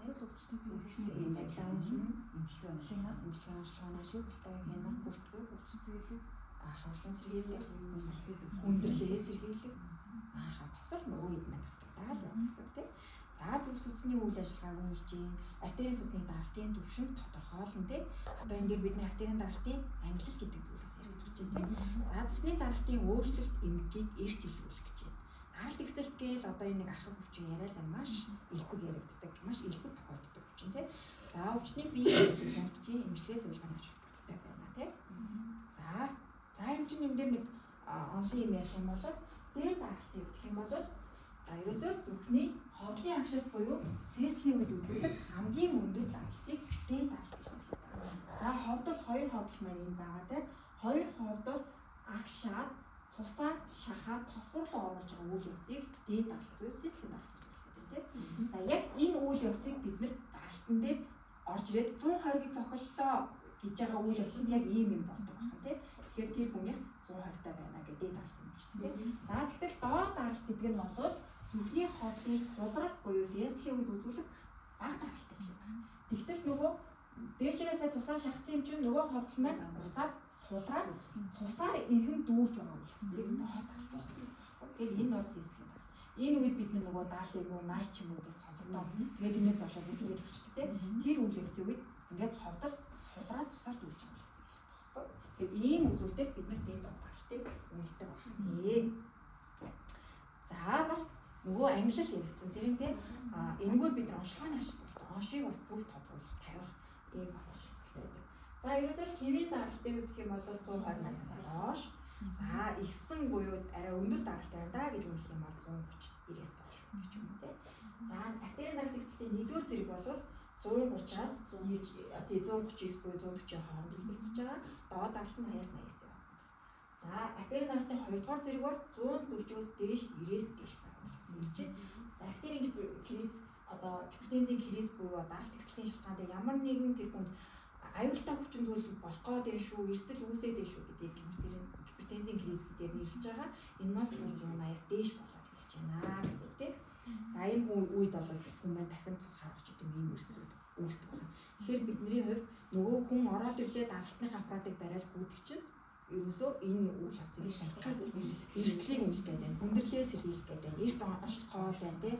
Өвчний ийм байдлаа үнэлнэ. Эмчилгээ хянах, Эмчилгээ онцлогоо ашиг болтой хянах, бүртгэх, өвчин сэргийлэх, хавлан сэргийлэх, хүндрэлээс хүндрэлээ сэргийлэх. Ааха бас л нөгөө хэд маань тавтагдаа л байна гэсэн үг тий. За зүрх судасны үйл ажиллагааг үнэлж гин, артерийн судасны даралтын түвшинг тодорхойлно тий. Одоо энэ дээр бидний артерийн даралтын ангилал гэдэг зүйлээс яригдах чинь тий. За цусны даралтын өөрчлөлт эмгэгийг эрт илрүүлэх гэж байна. Даралт ихсэлт гээл одоо энэ нэг архаг өвчин яриа л маш элбэг яригддаг, маш элбэг тохиолддог өвчин тий. За өвчнийг бие хянах гэж эмчилгээ судалгааны ач холбогдолтой байна тий. За за юм чинь энэ дээр нэг онлын юм ярих юм бол дээд даралтыг өгөх юм бол за ерөөсөө зүрхний ховлын агшилт буюу сеслийн үед үзүүлэх хамгийн өндөр даралтыг дээд даралт гэж нэрлэдэг. За ховдол хоёр ховдол маань энд байгаа тийм хоёр ховдол агшаад цусаа шахаа тосгор руу оруулж байгаа үйл явцыг дээд даралт буюу сеслийн даралт гэж нэрлэдэг тийм. За яг энэ үйл явцыг бид нэр даралтан дээр орж ирээд 120-ыг зохиллоо гэж байгаа үйл явц нь яг ийм юм болдог байна тийм. Тэгэхээр тэр хүнийх 120 та байна гэдэг дээд даралт юм байна тийм. За тэгэхээр доод даралт гэдэг нь бол зүрхний хоолны сулралт буюу диастолын үед үзүүлэх бага даралттай хэлээд байгаа. Тэгтэл нөгөө дээшээгээ сая цусаа шахацсан юм чинь нөгөө ховдол маань буцаад сулраад цусаар эргэн дүүрж байгаа үйл явцыг доод даралт гэж хэлдэг байхгүй. Тэгэхээр энэ бол систем даралт. Энэ үед бид нөгөө 70 юм уу 80 ч юм уу гэж сонсогдоо. Тэгээд энэс доошоо бүлгээд эхэлчихдэг те. Тэр үйл явцын үед ингээд ховдол сулраад цусаар дүүрч байгаа үйл явц гэдэг байхгүй. Тэгэхээр ийм үзүүлэлтээр бид нар дээд даралтыг үнэлдэг байна. За бас нөгөө ангилал яригдсан тэр нь те. А энэгээр бид нар онцлогооны ач холбогдол оншийг бас зөв тодруулах тавих ийм бас ач холбогдолтой байдаг. За ерөөсөө хэвийн даралтын хувьд гэх юм бол 128-аас доош. За ихсэн буюу арай өндөр даралт байна да гэж үнэлэх юм бол 139-ээс доош гэдэг ч юм уу те. За артерийн даралт ихсэлтийн нэгдүгээр зэрэг бол 130-аас 139 буюу 140-ийн хооронд илбэлцэж байгаа. Доод даралт нь 80-аас 89 явна. За артерийн даралтын хоёрдугаар зэрэг бол 140-оос дээш 90-ээс дээш байх гэж байна. За артерийн криз одоо гипертензийн криз буюу даралт ихсэлтийн шалтгаантай ямар нэгэн тэр хүнд аюултай хүчин зүйл болох гээд байна шүү, эрсдэл үүсээд байна шүү гэдгийг гипертензийн криз гэдгээр нэрлэж байгаа. Энэ нь бол 180-аас дээш болоод эхэлж байна гэсэн үг тийм. За энэ үед бол хүн маань дахин цус харах ч гэдэг юм эрсдлүүд үүсдэг байна. Тэгэхээр бидний хувьд нөгөө хүн ороод ирлээ даралтны аппаратыг бариад гүйдэг чинь ерөөсөө энэ үйл явцыг эрсдлийг үнэлэх гээд байна. Хүндрэлээ сэргийлэх гээд байна. Эрт онцлох гээд байна тий.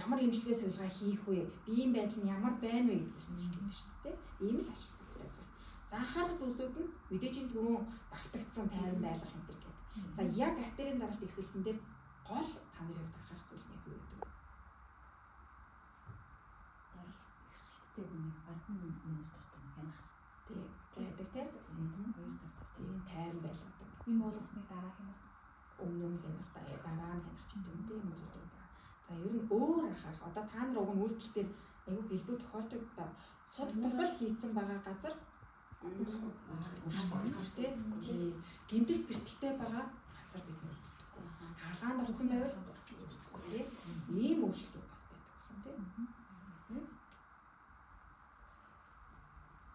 Ямар эмчилгээ судалгаа хийх вэ? Биеийн байдал нь ямар байна вэ гэдгийг үнэлэх гээд шүү дээ. Ийм л ач холбогдолтой зүйл. За анхаарах зүйлсүүд нь мэдээж энэ түрүүн давтагдсан тайван байлгах энэ төр гэдэг. За яг артерийн даралт ихсэлтэн дээр гол та нарын хувьд анхаарах зүйл нь яг юу гэдэг вэ? Даралт ихсэлттэй хүнийг 10 минут тутам хянах. Тийм. Байдаг тийм. 2 цаг тутам. Тийм тайван байлгадаг. Юм уулгасныг дараа хянах. Өмнө нь хянах, дараа нь хянах ч гэдэг юм тийм үзүүлэлт байна. За ер нь өөр анхаарах. Одоо та нар уг нь үйлдэл дээр айгүй хэлбэг тохиолддог доо. Суд тусал хийцэн байгаа газар үздэг шүү дээ. Тийм. Гэмтэл бэртэлтэй байгаа газар бид нар үздэггүй. Хаалгаанд орсон байвал бас үздэггүй тийм. Ийм өөрчлөлтүүд бас байдаг байна тийм.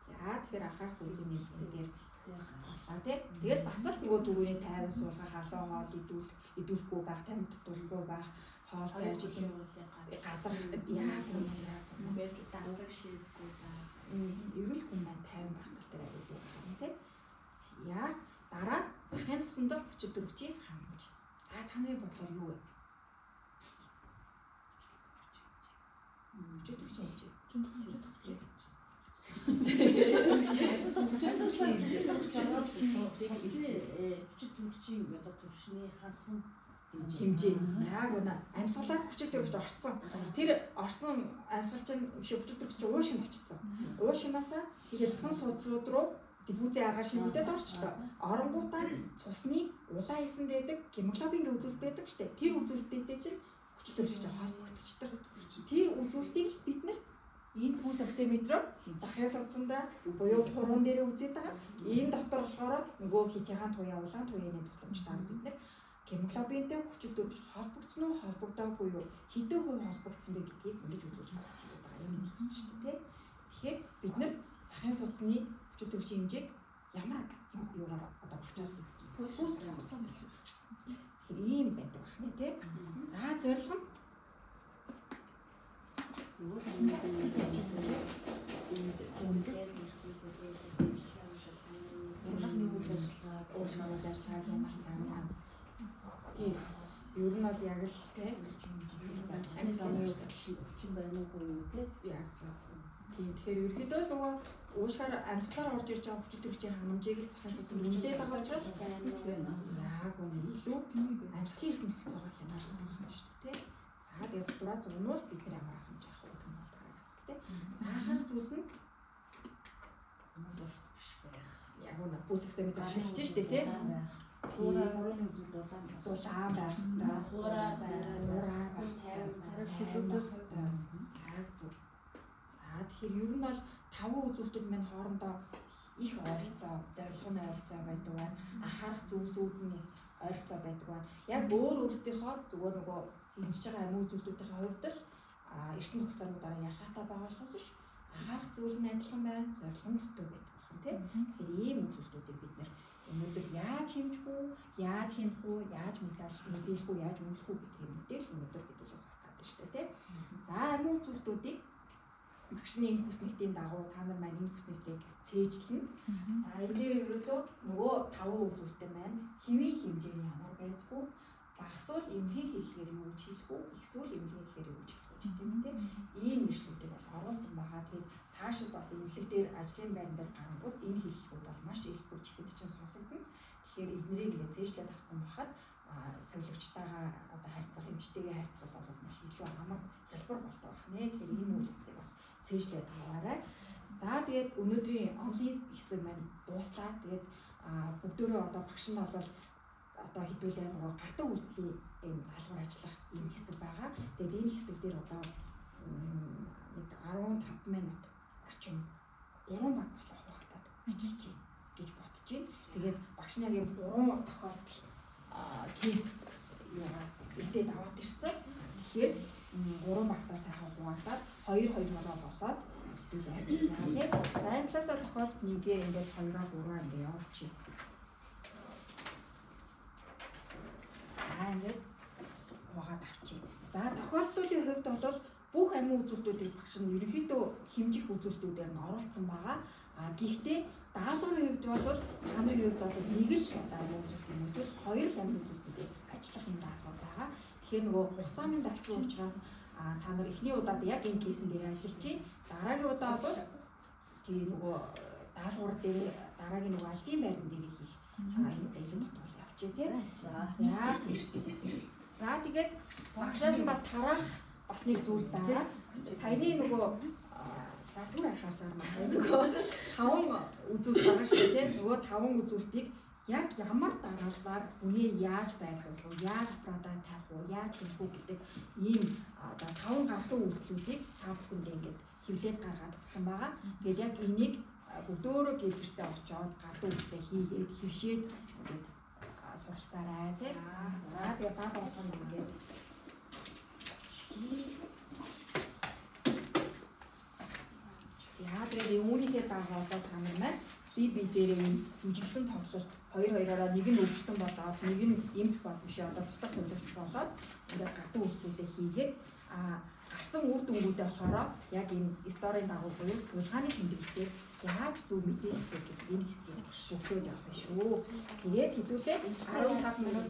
За тэгэхээр анхаарах зүйлсийн нэг энэ дээр гарлаа тий. Тэгэл бас л нөгөө түрүүний тайван суулгах, халуун хоол идүүлэхгүй байх, тамхи татуулахгүй байх, хоол цайж идэх газар яах юм Барьж давсаг шийсгүй байх. Ер нь хүн маань тайван байх тал дээр аюул зүг байна тий. За дараа захын цусан дах хүчил төрөгчийн хангамж. За та нарын бодлоор юу вэ? Хүчил төрөгчийн хэмжээ. Хүчил төрөгчийн Цусны хүчил төрөгчийн одоо түвшний хансан хэмжээ. Яг үнэ. Амьсгалаар хүчил төрөгч орцсон. Тэр орсон амьсгал чинь биш хүчил төрөгч чинь уушинд очсон. Уушинаасаа хялгсан судсууд руу диффузийн аргаар шимэгдээд орчлоо. Оронгуудаа цусны улаан эсэнд байдаг гемоглобин гэх үзүүлэлт байдаг штэ. Тэр үзүүлэлттэй чинь хүчил төрөгч холбогдчихдог. Тэр үзүүлэлтийг л бид нар энэ пульс оксиметроор захын судсандаа буюу хуруун дээрээ үзээд байгаа. Энэ дотор болохоор нөгөө хитийн туяа улаан туяаны тусламжтайгаар бид нар гемоглобинтэй хүчил төрөгч холбогдсон уу холбогдоогүй юу хэдэн хувь холбогдсон бэ гэдгийг ингэж үзүүлэх гэж ирээд байгаа юм үзүүлэлт шүү дээ. Тэгэхээр бид нар захын судасны хүчил төрөгчийн хэмжээг ямар юугаар одоо багчаад пульс оксиметр. Тэгэхээр ийм байдаг байх нэ тий. За зорилго нь Нөгөө үнэлээс эрсдэл сэргийлэх эмчилгээ шалтгааны үйл ажиллагаа, уушгины үйл ажиллагаа хянах юм. Тийм. Ер нь бол яг л тий амьсгалын өвчин байна уугүй юу те. Яг зөв. Тийм. Тэгэхээр ерөнхийдөө л нөгөө уушгаар амьсгалаар орж ирж байгаа хүчил төрөгчийн хангамжийг л захын судсанд үнэлээд байгаа учраас яг үнэ илүү амьсгалын эрх нөхцөлөөр хянах юм шүү дээ. За тэгээд сатурац унуул бид нар ямар хангамж авах вэ гэдэг нь бол дараагийн асуудал тий. За анхаарах зүйлс нь Урт биш байх. Яг үнэ пульс оксиметр ашиглаж штэ тий. Хуурай хурууны үзүүлэлт улаан байх. Улаан байх хэвээр. Хуурай байх. Хуурай байх хэвээр. Тайван байх хэвээр. Яг зөв. За тэгэхээр ер нь бол таван үзүүлэлтүүд маань хоорондоо их ойролцоо, зорилго нь ойролцоо байдаг байна. Анхаарах зүйлсүүд нь их ойролцоо байдаг байна. Яг өөр өөрсдийнхөө зүгээр нөгөө хэмжиж байгаа амин үзүүлэлтүүдийн хувьд л эртний тогтолцоонуудаараа ялгаатай байгаа болохоос биш анхаарах зүйл нь адилхан байна, зорилго нь төстэй байдаг байна тийм. Тэгэхээр ийм үзүүлэлтүүдийг бид нэр өнөөдөр яаж хэмжих үү, яаж хянах үү, яаж мэдээлэх үү, яаж үнэлэх үү гэдгийг мэдээл өнөөдөр хэдүүлээ сурах гэдэг шүү дээ тийм. За амин үзүүлэлтүүдийг багшны энэ хүснэгтийн дагуу та нар маань энэ хүснэгтийг цээжлэнэ. За энэ дээр ерөөсөө нөгөө таван үзүүлэлтээр маань хэвийн хэмжээ нь ямар байдгүй, Багасвал эмнэлгийн хэллэгээр юу гэж хэлэх үү? Ихсвэл эмнэлгийн хэллэгээр юу гэж хэлэх үү гэх юм те. Ийм нэршлүүдийг бол оруулсан байгаа. Тэгээд цаашид бас эмнэлэг дээр ажлын байран дээр гарангууд энэ хэллэгүүд бол маш элбэг чихэнд чинь сонсогдоно. Тэгэхээр эднэрийг ингээд цээжлээд авсан байхад сувилагчтайгаа одоо харьцах, эмчтэйгээ харьцахад бол маш илүү амар хялбар болдог байна. Тэгэхээр энэ үйл явцыг бас цээжлээд аваарай. За тэгээд өнөөдрийн онлайн хэсэг маань дууслаа. Тэгээд бүгдөө одоо багш нь бол одоо хэдүүлээ нөгөө гартаа үйлдэлийн ийм даалгавар ажиллах ийм хэсэг байгаа. Тэгээд энэ хэсэг дээр одоо нэг 15 минут орчим 3 баг болоо хуваагдаад ажиллаж байна гэж бодож байна. Тэгээд багш нь яг ийм 3 тохиолдол кейс юугаа илдээд аваад ирсэн. Тэгэхээр 3 багтаа сайхан хуваагдаад 2 2-ороо болоод хэдүүлээ ажиллана тийм. За энэ талаасаа тохиолдолд нэгээ ингээд 2-оо 3-аа ингээд явуулчих. Ингээд хуваагаад авчи. За тохиолдлуудын хувьд бол бүх амин үзүүлэлтүүдийг багш нь ерөнхийдөө хэмжих үзүүлэлтүүдээр нь оруулсан байгаа. А гэхдээ даалгаврын хувьд бол та нарын хувьд бол нэг л одоо амин үзүүлэлт юм эсвэл хоёр л амин үзүүлэлтөнд ажиллах юм даалгавар байгаа. Тэгэхээр нөгөө хугацааны давчуу учраас та нар эхний удаад яг энэ кейсэн дээр ажиллаж чинь дараагийн удаа бол тий нөгөө даалгавар дээр дараагийн нөгөө ажлын байран дээр хийх энэ илүү тодорхой явчих тий. За тэгээд багшаас нь бас тараах бас нэг зүйл байгаа. Саяны нөгөө за түр анхаарч байгаа юм байна. Нөгөө 5 үзүүлэлт байгаа шүү дээ. Нөгөө 5 үзүүлэлтийг яг ямар дараалалаар хүнээ яаж байрлуулах вэ? Яаж аппаратаа тавих уу? Яаж хийх үү гэдэг ийм одоо 5 гардуу үйлдэлүүдийг та бүхэндээ ингээд хэвлээд гаргаад өгсөн байгаа. Тэгээд яг энийг бүгдөөрөө гэлбэртээ очиод гардуу үйлдэлээ хийгээд хэвшээд ингээд суралцаарай тий. За тэгээ баг болгоно ингээд За тэгээд үүнийхээ дагуу одоо та нар маань би дээрээ энэ жүжиглсэн тоглолт 2-2-ороо нэг нь өвчтөн болоод нэг нь эмч бол биш одоо туслах сувилагч болоод ингээд гардуу үйлдэлүүдээ хийгээд гарсан үр дүнгуудээ болохоор яг энэ сторийн дагуу буюу судалгааны тэмдэглэлээр яаж зөв мэдээлэх вэ гэдэг энэ хэсгийг өглөөд явах нь шүү. Тэгээд хэдүүлээ 15 минут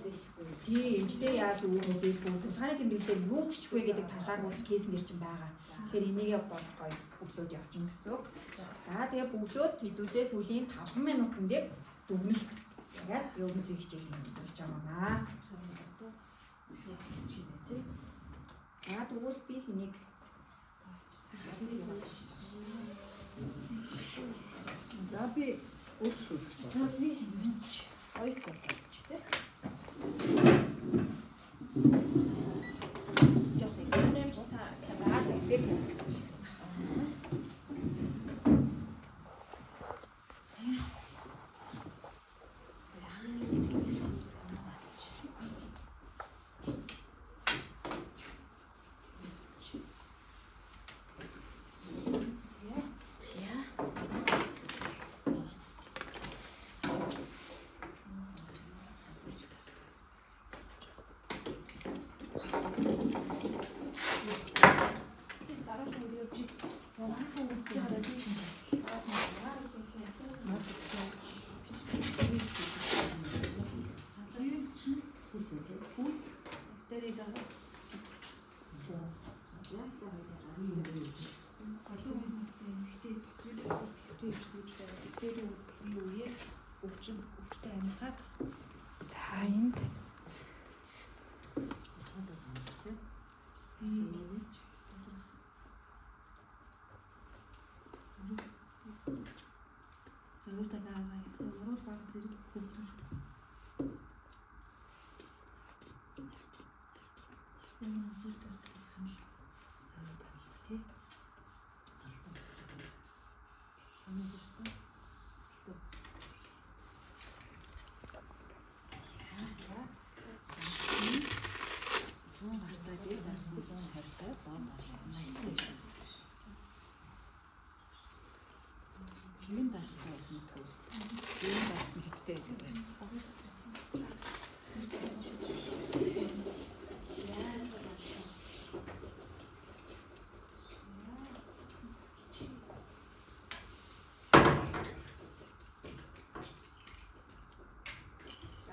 тий эмчтэй яаж зөв мэдээлэх вэ? Судалгааны тэмдэглэлээр юу бичих вэ гэдэг талаар бол кейс нэр чинь байгаа. Тэгэхээр энийгээ бол гоё өглөөд явчихна гэсэн үг. За тэгээд бөглөөд хэдүүлээ сүүлийн 5 минутан дээр дүгнэлт яг өнөөдрийн хичээл болж байгаа юм аа. За тэгвэл би хэнийг За би өөрчлөлт. За би хэмжиж хоёр болж тий. Жоох юм. За тэгээд хэмжиж. За энд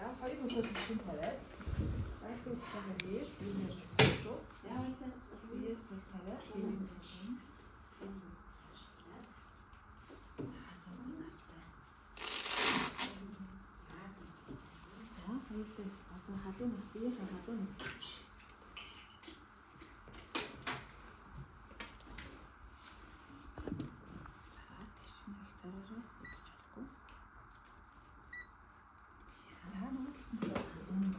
За хоёр өглөө төвшин тавиад. За Айлт үзэж байгаа дээр энэ ярьж өгсөн шүү. Биес нэг тавиад хэвийн зүйл. За хоёулаа одоо халуун нөх биеийнхээ халуун нөх. За тийш нэг цараараа хөдөлж болохгүй. За нөгөө талд нь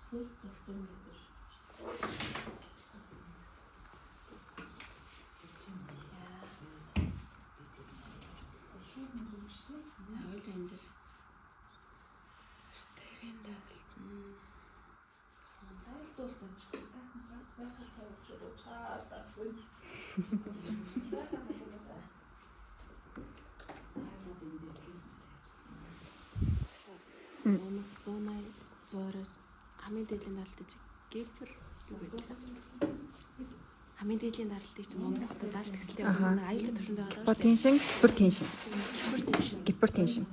Пульс оксиметр. За хоёулаа энд л артерийн даралт нь айлт бол тавьчих. Сайхан гац сайхан цавж уучаар таахгүй. Унаг 180 120-оос хамгийн дээдлийн даралтыг чи гипер юу гэдэг вэ? Хамгийн дээдлийн даралтыг чи унагтаа даралт гэсэлтэй одоо нэг аюултай түвшинд байгаа даа шүү дээ. Гипотеншн, гипертеншн. Гипертеншн. Гипертеншн.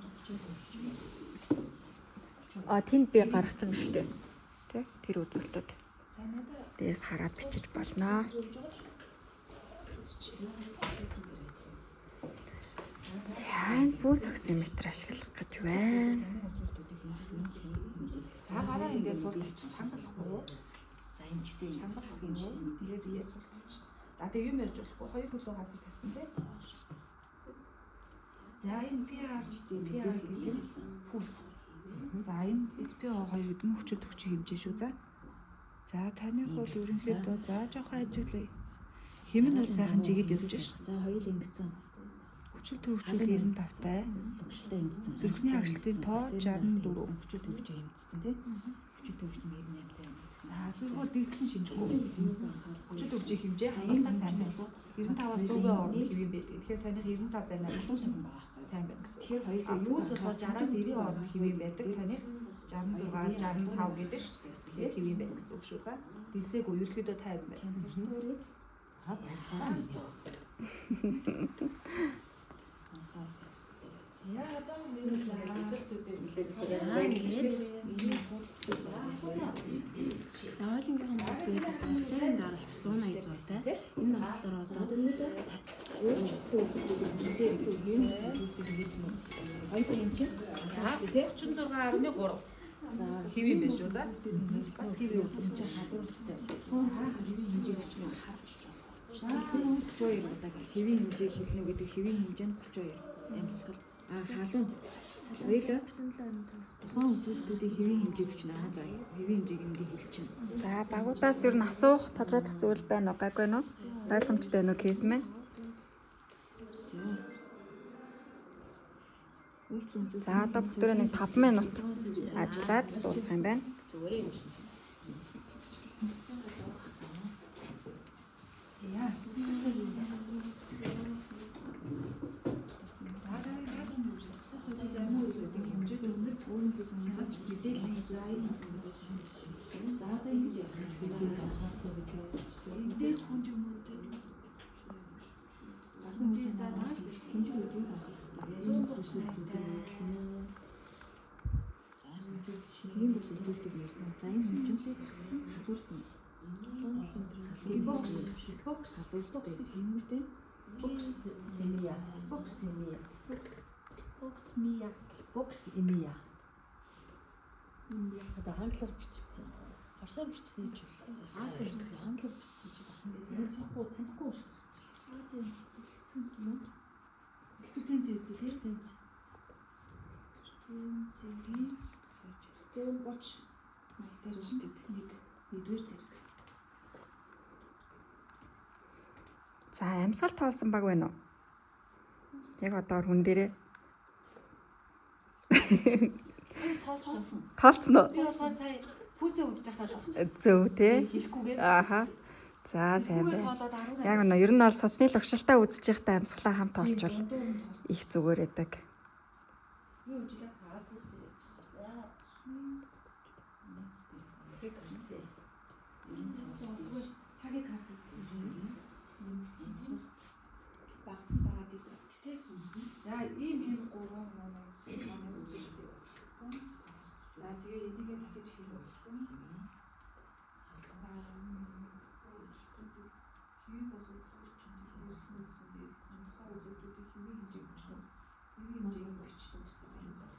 А тэнд би гаргацсан биз дээ. Тэ? Тэр үзүүлэлтүүд. Дээс хараад бичиж болно. За энэ пульс оксиметр ашиглах гэж байна. За гараа ингээд сул тавьчих чангалахгүй юу? За эмчтэй Чангалах юм уу? Тэгээ зээ сул тавьчих. За тэгээ юм ярьж болохгүй. Хоёр хөлөө газар тавьсан тий. За энэ PR PR гэдэг нь пульс. За энэ SPO2 гэдэг нь хүчил төвчийн хэмжээ шүү за. За таны хул ерөнхийдөө за жоохон ажиглая. Хэм нь бол сайхан жигэд явж ш. За хоёул ингэсэн. Хүчил төрөгчүүл 95 тай. Лугшилтай эмчсэн. Зүрхний хагшлтын тоо 64. Хүчил төвчөө эмчсэн тий. Хүчил төвч нь 98 тай эмчсэн. За зүрх бол дэлсэн шинжгүй. Хүчил төвчийн хэмжээ хангалттай сайн байна. 95-аас 100-ийн хооронд хэвэн байдаг. Тэгэхээр таных 95 байна Халуун шагн байгаа байхгүй. сайн байна гэсэн. Тэгэхээр хоёулаа А пүүс болохоор 60-аас 90-ийн хооронд хэвэн байдаг. Таных 66, 65 гэдэг шүү дээ. Хэвэн байна гэсэн үг шүү. За дэлсээгүй ерөөхдөө 50 байна. Температурыг за баярлалаа. За одоо хоёулаа За ойлонгийнхан бодгүй артерийн даралт 180 100 тай. Энэ болохоор одоо Хоёулаа юм чинь 36.3 хэвэн байна шүү. За бас хэвэн үзүүлж чинь халууралтай. Хэвийн хэмжээг бичнэ. 32 удаа хэвийн хэмжээг хэлнэ гэдэг хэвийн хэмжээ нь 32 амьсгал. А халуун. Хоёулаа тухайн үзүүлэлтүүдийн хэвийн хэмжээг бичнэ. Аа за хэвийн хэмжээг ингээ хэлчихнэ. За багуудаас ер нь асуух, тодруулах зүйл байна уу, гайгүй байна уу? Ойлгомжтой байна уу кейс мэн? За. Өөрчлөн үзүүлэлт. За одоо бүгдээрээ нэг 5 минут ажиллаад дуусгах юм байна. зүгээрээ юм шиг. За за ингэж яах юм бэ? Энэ дээр хүнд юм уу те? Гарны за хэмжээ үгүй байх хэрэгтэй. 138 тай. За хэмжээ хэвийн бүс үзүүлэлтийг ярьсан. За энэ хэмжээ халуурсан. Бокс бокс Халуурсан хэмжээтэй. бокс Эмия. бокс Эмия. Бокс мия. Бокс эмия. Одоо англиар бичсэн. Орсоор бичсэн ч англиар бичсэн чи бас танихгүй танихгүй шиг гарчихлаа. Гэсэн юм. Гипертензи үстэй тий. Гипертенз. Гипертензийн 130 маягтай чинь нэг нэгдүгээр зэрэг. За амьсгал тоолсон баг байна уу? Яг одоо хүн дээрээ Сая тоолцсон. тоолцсон уу? Би болохоор сая пүүсээ үзэж байхдаа тоолцсон. Зөв тий. Хэлэхгүйгээр. Ааха. За сайн Хэлэхгүйгээр байна. тоолоод 10 Яг үнэ ер нь бол судасны лугшилтаа үзэж байхдаа амьсгалаа хамт тоолчвол их зүгээр байдаг. Юу үжилээ хараа пүүс дээр явж байгаа. За. Тагикарди нэмэгдсэн. Багцсан брадикард тий. За ийм хэм гурван нэг судалгааны үзүүлэлт явуулсан. За тэгээ энийгээ дахиж хэрэглэсэн. Хэвийн бос үзүүлж хэрэглэн гэсэн биелсэн тухайн үзүүлэлтүүдийн хэвийн хэмжээг бичнэ. Хэвийн хэмжээг бичнэ гэсэн юм байна.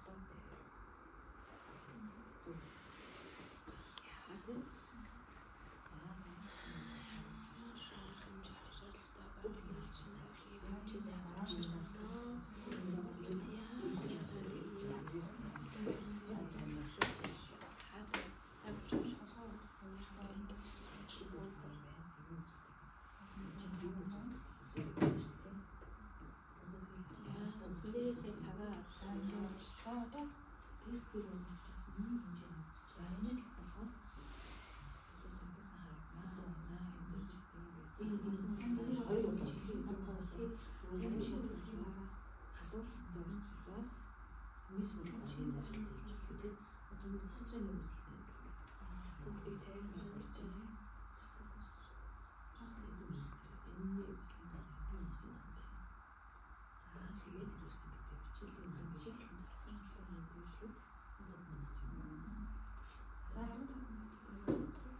Үндсэн дээрээсээ цагаа Одоо Тест дээр болж байсан миний хэмжээ нь. За энэ л болохоор цагдаас харагдана. За энэ дэр ч тийм байсан. Энэ хоёр удаа хэлсэн халууралтай учраас хамгийн сүүлийн чинь үзүүлэлт болж байна. Одоо нэг цар царын үзүүлэлт. Бүгдийг тайлбарлах гэж байна. Энэний үзлэлийн дараа хэдэн минутын дараа. За тэгээд ирсэн гэдэг хичээлийн хамгийн сүүлийн тасарчлалын биелээд 5 минут юм. За 15 минут дээр үзлээ.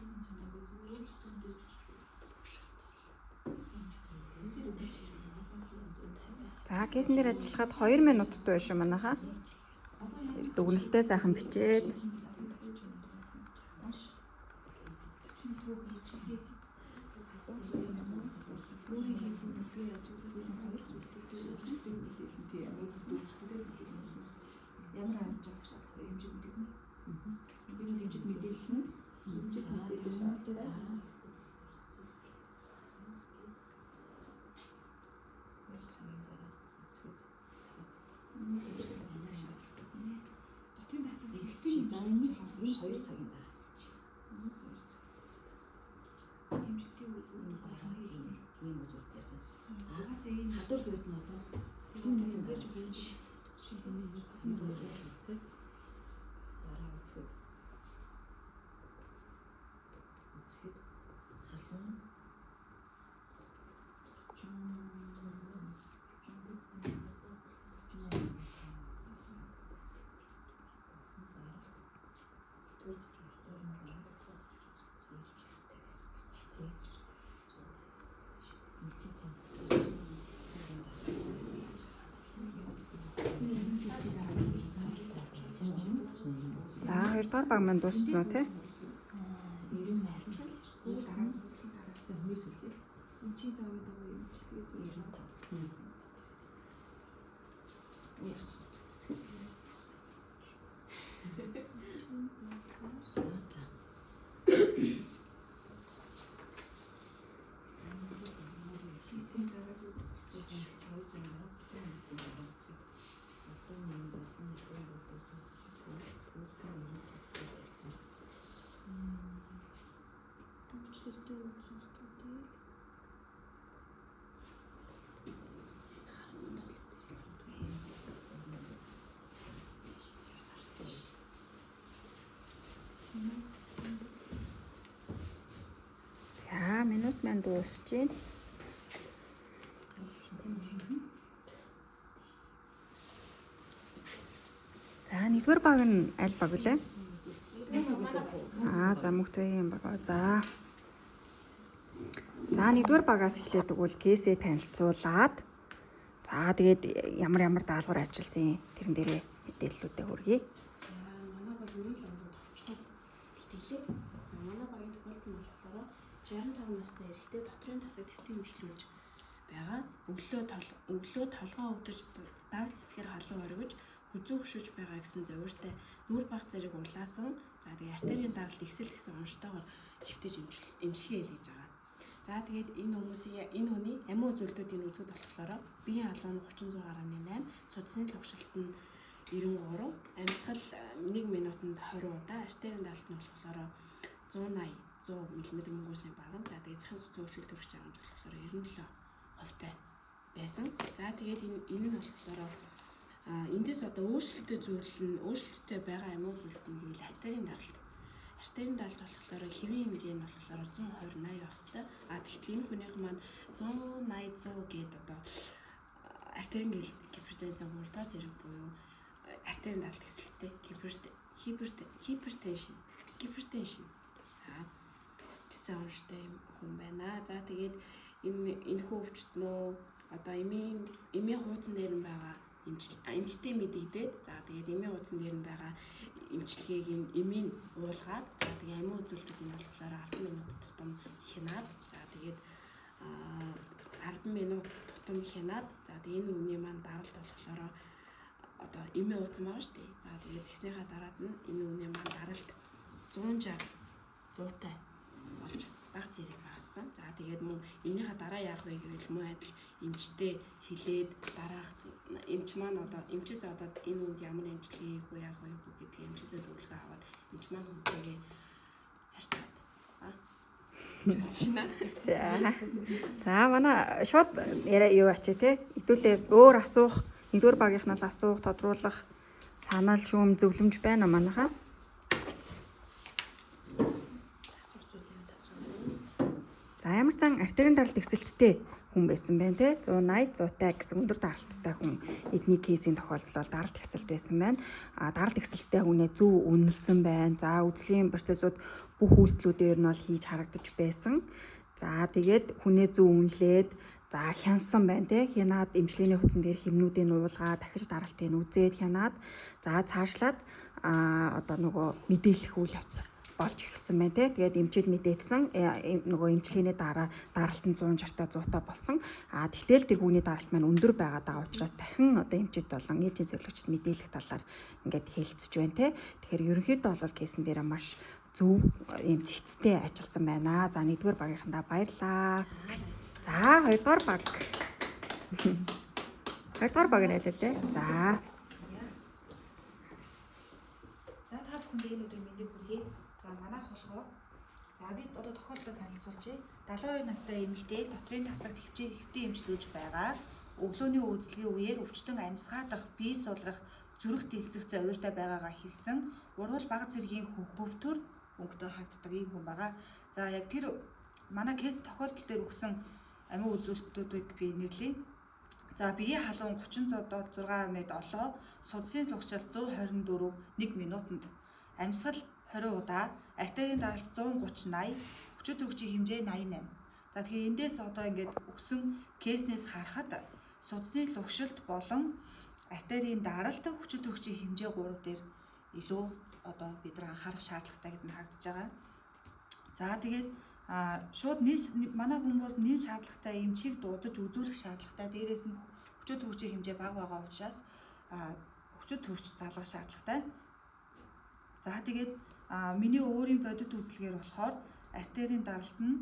Энэ хамаагүй зүгээр За кейсэн дээр ажиллахад 2 минуттай байна шүү манайхаа. Дүгнэлтээ сайхан бичээд өөрийн хийсэн бүлгийн ажил зүйлэн хоёр зүйлтэй Өөрчлөлтийг мэдээлэн тий дүүрсгэрээ мэдээлэн. ямар хэмжээ авах шаардлагатай хэмжээ мэдээлнэ. Би бол хэмжээд мэдээлсэн. Хэмжээ мэдээлэл шаардлагатай. Хоёр цагийн дараа үзэхэд Дотын тасаг ихтэй За энэ энэ 2 цагийн дараа гэж. 2 цаг. хэмжээтэй үйл Дараагийн ийм үзүүлэлт байсан. Угаасаа ийм Халуур үед нь одоо 2 минутын дараа гэж. Тэ. Дараа үзэхэд үзэхэд халуун За хоёрдугаар баг маань дууссан уу те? Эмчийн замын дагуу эмчилгээ зүйл хийсэн дараагийн үзүүлэлт. Өөрчлөлтийн үзүүлэлтүүдийг За минут маань дуусж байна. За нэгдүгээр баг нь аль баг вүлээ? Аа за мөхтөгийн баг. За. За нэгдүгээр багаас эхлээд өгвөл кейсээ танилцуулаад за тэгээд ямар ямар даалгавар ажилласан тэрэн дээрээ мэдээллүүдээ хүргэе. За манай баг ерөөл ангид товчхон бэлтгэлээ. За манай багийн тохиолдол нь болохоор 65 насны эрэгтэй дотрын тасаг төвтөн хэмжлүүлж байгаа. Өглөө толгоо өвдөж даг цэсгэр халуун оргиж хүзүү хөшөж байгаа гэсэн зовиртой нүүр баг зэрэг улаасан. За тэгээ артерийн даралт ихсэл гэсэн онцтойгоор хөвтөж эмчилгээ хийлгэж байгаа. За тэгээд энэ хүмүүсийн энэ хүний амин үзүүлэлтүүдийн үзэгд болохоор биеийн халуун 36.8, судасны лугшилт нь 93, амьсгал 1 минутанд 20 удаа, артерийн даралт нь болохоор 180 100 мм мөнгөсний баган. За тэгээд захын судасны өөрчлөлт төрөх чанар болохоор 97 хувьтай байсан. За тэгээд энэ нь болохоор энэ дээр Эндээс одоо өөрчлөлттэй зүйл нь өөрчлөлттэй байгаа амиа үзүүлэлт нь гэвэл артерийн даралт. Артерийн даралт болохоор хэвийн хэмжээ нь болохоор 120 80 байх хэвээр. А тэгтэл энэ хүнийх маань 180 100 гээд одоо артерийн гипертензийн 3 дахь зэрэг буюу артерийн даралт гэсэлттэй гипертеншн гипертеншн. За гэсэн онцтой юм хүн байна. За тэгээд энэ энэхүү өвчтнөө одоо эмийн хуудсан дээр нь байгаа эмчтэй мэдэгдээд за тэгээд эмийн хуудсан дээр нь байгаа эмчилгээг нь эмийн уулгаад за тэгээд амин үзүүлэлтүүдийг нь болохоор 10 минут тутам хянаад за тэгээд 10 минут тутам хянаад за тэгээд энэ үний маань даралт болохоор одоо эмийн хуудсан байгаа шүү дээ. За тэгээд тэгснийхаа дараад нь энэ үний маань даралт 160 100-тай болж баг зэрэг багассан. За тэгээд мөн энэнийхээ дараа яах вэ гэвэл мөн адил эмчтэй хилээд дараах эмч маань одоо эмчээс одоо энэ үнд ямар эмчилгээ хийх вэ яах вэ гэдгийг эмчээсээ зөвлөгөө аваад эмч маань хүнтэйгээ харьцаад аа. За. За манай шууд яриа юу ачи те. Хэдүүлээ өөр асуух, нэгдүгээр багийнхнаас асуух, тодруулах санал шүүм зөвлөмж байна уу манайхаа? Асуух зүйл юм асуу. За ямар цан артерийн даралт ихсэлттэй хүн байсан байна те 180 100-тай гэсэн өндөр даралттай хүн эдний кейсийн тохиолдол бол даралт ихсэлт байсан байна. А даралт ихсэлттэй хүнээ зөв үнэлсэн байна. За үзлийн процессууд бүх үйлдэлүүдээр нь бол хийж харагдаж байсан. За тэгээд хүнээ зөв үнэлээд за хянсан байна те хянаад эмчилгээний хугацаан дээр хэмнүүдийг нуулгаа дахиж даралтыг нь үзээд хянаад за цаашлаад а одоо нөгөө мэдээлэх үйл явц болж эхэлсэн байна те. Тэгээд эмчид мэдээлсэн нөгөө эмчилгээний дараа даралт нь 160 та 100 та болсон. А тэгтэл тэр хүүний даралт маань өндөр байгаад байгаа учраас дахин одоо эмчид болон ээлжийн зөвлөгчд мэдээлэх талаар ингээд хэлцэж байна те. Тэгэхээр ерөнхийдөө бол кейсэн дээр маш зөв ийм зэгцтэй ажилласан байна. За нэгдүгээр багийнхандаа баярлаа. За хоёрдугаар баг. Хоёрдугаар баг нь аль вэ? За. За та бүхэнд энэ өдрийн мэндийг хүргэе. За манайх болохоор за би одоо тохиолдлоо танилцуулъя. 72 настай эмэгтэй дотрын тасагт хэвтэй эмчлүүлж байгаа. Өглөөний үйлдэлгийн үеэр өвчтөн амьсгаадах, бие сулрах, зүрх дэлсэх зовиортой байгаагаа хэлсэн. Урвал баг зэргийн хөвтөр өнгөтэй харагддаг ийм хүн байгаа. За яг тэр манай кейс тохиолдол дээр өгсөн амин үзүүлэлтүүдийг би нэрлэе. За биеийн халуун 36.7, судсын лугшаал 124 1 минутанд, амьсгал 20 удаа, артерийн даралт 130 80, хүчит төрөгчийн хэмжээ 88. За тэгэхээр эндээс одоо ингээд өгсөн кейснээс харахад судасны лугшилт болон артерийн даралт хүчит төрөгчийн хэмжээ 3 дээр илүү одоо бид нар анхаарах шаардлагатай гэдэг нь харагдаж байгаа. За тэгээд шууд манай хүн бол нэн шаардлагатай эмчийг дуудаж үзүүлэх шаардлагатай. Дээрээс нь хүчит төрөгчийн хэмжээ бага байгаа учраас хүчит төрөгч залгах шаардлагатай. За тэгээд миний өөрийн бодит үзлэгээр болохоор артерийн даралт нь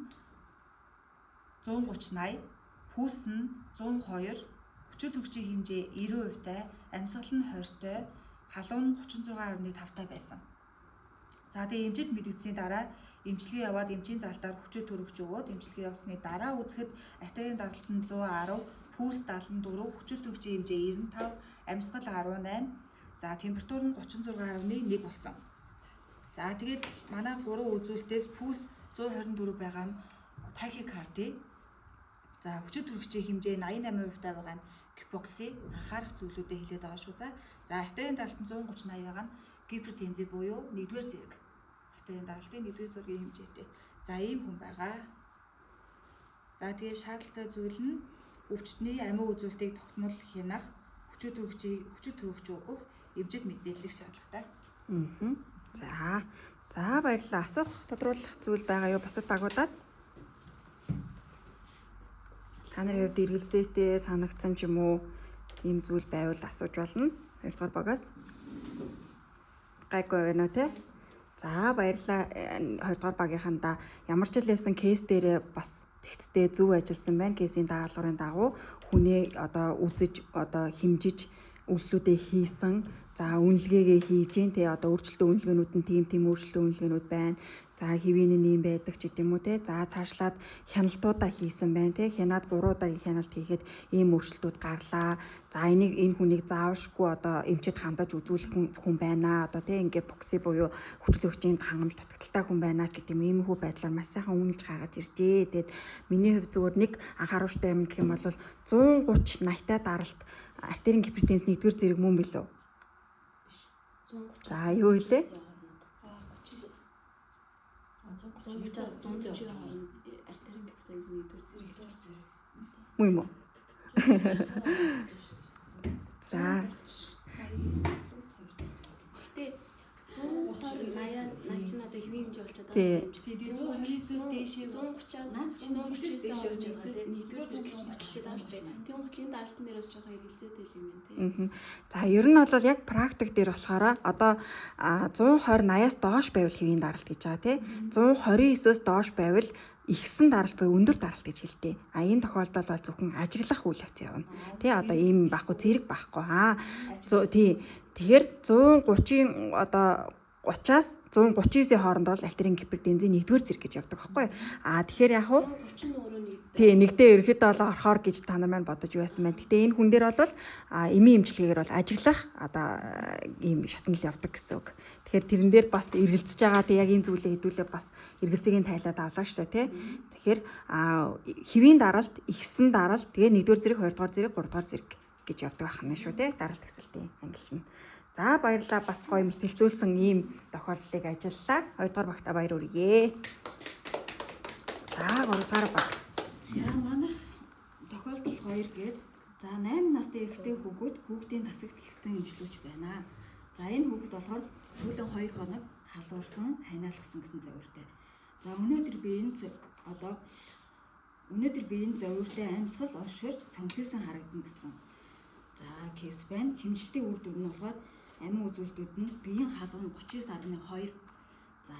130 80, пульс нь 102, хүчит төрөгчийн хэмжээ 90% тай, амьсгал нь 20 тай, халуун нь 36.5 тай байсан. За тэгээ эмчид мэдэгдсэний дараа эмчилгээ яваад эмчийн залтаар хүчит төрөгч өгөөд эмчилгээ явсны дараа үзэхэд артерийн даралт нь 110, пульс 74, хүчит төрөгчийн хэмжээ 95, амьсгал 18, за температур нь 36.1 болсон. За тэгээд манай гурван үзүүлэлтээс пульс 124 байгаа нь тахикарди. За хүчит төрөгчийн хэмжээ 88% таа байгаа нь гипокси, анхаарах зүйлүүдээ хэлээд байгаа шүү. За артерийн даралт нь 130 80 байгаа нь гипертензи буюу нэгдүгээр зэрэг. Артерийн даралтын нэгдүгээр зэргийн хэмжээтэй. За ийм хүн байгаа. За тэгээд шаардлагатай зүйл нь өвчтний амин үзүүлэлтийг тогтмол хянах, хүчит төрөгч өгөх, эмчит мэдээлэх шаардлагатай. За. За баярлалаа. Асуух, тодруулах зүйл байгаа юу бусад багуудаас? Та нарын хувьд эргэлзээтэй санагдсан ч юм уу ийм зүйл байвал асууж болно. Хоёрдугаар багаас. Гайгүй байна уу те? За баярлалаа. Хоёрдугаар багийнхандаа ямар ч л байсан кейс дээрээ бас зэгцтэй зөв ажилласан байна. Кейсийн даалгаврын дагуу хүнээ одоо үзэж одоо хэмжиж үйлдэлүүдээ хийсэн. За үнэлгээгээ хийж гин те одоо өөрчлөлтөө үнэлгээнүүд нь тийм өөрчлөлтөө үнэлгээнүүд байна. За хэвийн нь ийм байдаг ч гэдэм үү те. За цаашлаад хяналтуудаа хийсэн байна те. Хянаад 3 удаагийн хяналт хийхэд ийм өөрчлөлтүүд гарлаа. За энийг энэ хүнийг заавшгүй одоо эмчэд хандаж үзүүлэх хүн байна. Одоо те ингээ бокси буюу хүчил төрөгчийн хангамж дутагдaltaй хүн байна ч гэдэг юм иймэрхүү байдлаар маш сайхан үнэлж гаргаж иржээ. Тэгээд миний хувьд зүгээр нэг анхааруулжтай юм гэх юм бол 130 80-тай даралт артерийн гипертенз нэгдүгээр зэрэг мөн билүү? 130. За юу илээ? 39. 130-аас 140 хооронд артерийн гипертенз нэгдүгээр зэрэг. Мөн юм уу? За Гэтэ 120 80-аас 80 чинь одоо хэвийн хэмжээ болчиход Тий. байгаа юм чинь. 129-өөс дээшээ 130-аас 139-ээс нэгдүгээр зэрэг гэж хэлчихээд байгаа шүү дээ. Тэгвэл энэ даралтан дээр бас жоохон эргэлзээтэй л юм байна тий. Мгм. За ер нь бол яг практик дээр болохоор одоо 120 80-аас доош байвал хэвийн даралт гэж байгаа тий. 129-өөс доош байвал ихсэн даралт буюу өндөр даралт гэж хэлдэг. А энэ тохиолдолд бол зөвхөн ажиглах үйл явц явна. Тий одоо ийм байхгүй зэрэг байхгүй. Аа тий. Тэгэхээр 130-ын одоо 30-аас 139-ийн хооронд бол артерийн гипертензийн нэгдүгээр зэрэг гэж явдаг байхгүй юу? А тэгэхээр яг уу 130 нь өөрөө нэг. Тий, нэгдээ ерөөхдөө бол орохоор гэж та нар маань бодож байсан байна. Гэтэ энэ хүн дээр бол эмийн эмчилгээгээр бол ажиглах одоо ийм шатнал явдаг гэсэн үг. Тэгэхээр тэрэн дээр бас эргэлзэж байгаа тий яг энэ зүйлээ хэдүүлээ бас эргэлзээгийн тайлаад авлаа шүү дээ тий. Тэгэхээр хэвийн даралт, ихсэн даралт, тэгээ нэгдүгээр зэрэг, хоёрдугаар зэрэг, гуравдугаар зэрэг гэж явдаг байх нь шүү тий. Даралт тагсалтын ангилал нь. За баярлалаа бас гоё мэтгэлцүүлсэн ийм тохиолдлыг ажиллалаа. Хоёрдугаар багта баяр хүргэе. За гуравдугаар баг. За манайх тохиолдол 2 гээд за 8 настай эрэгтэй хүүхэд хүүхдийн тасагт хэвтэн эмчлүүлж байна. За энэ хүүхэд болохоор сүүлийн 2 хоног халуурсан, ханиалгасан гэсэн зовиртой. За өнөөдөр би энэ одоо өнөөдөр би энэ зовиртой амьсгал орширч цонхисон харагдана гэсэн. За кейс байна. Хэмжилтийн үр дүн нь болохоор амин үзүүлэлтүүд нь биеийн халуун нь 39.2. За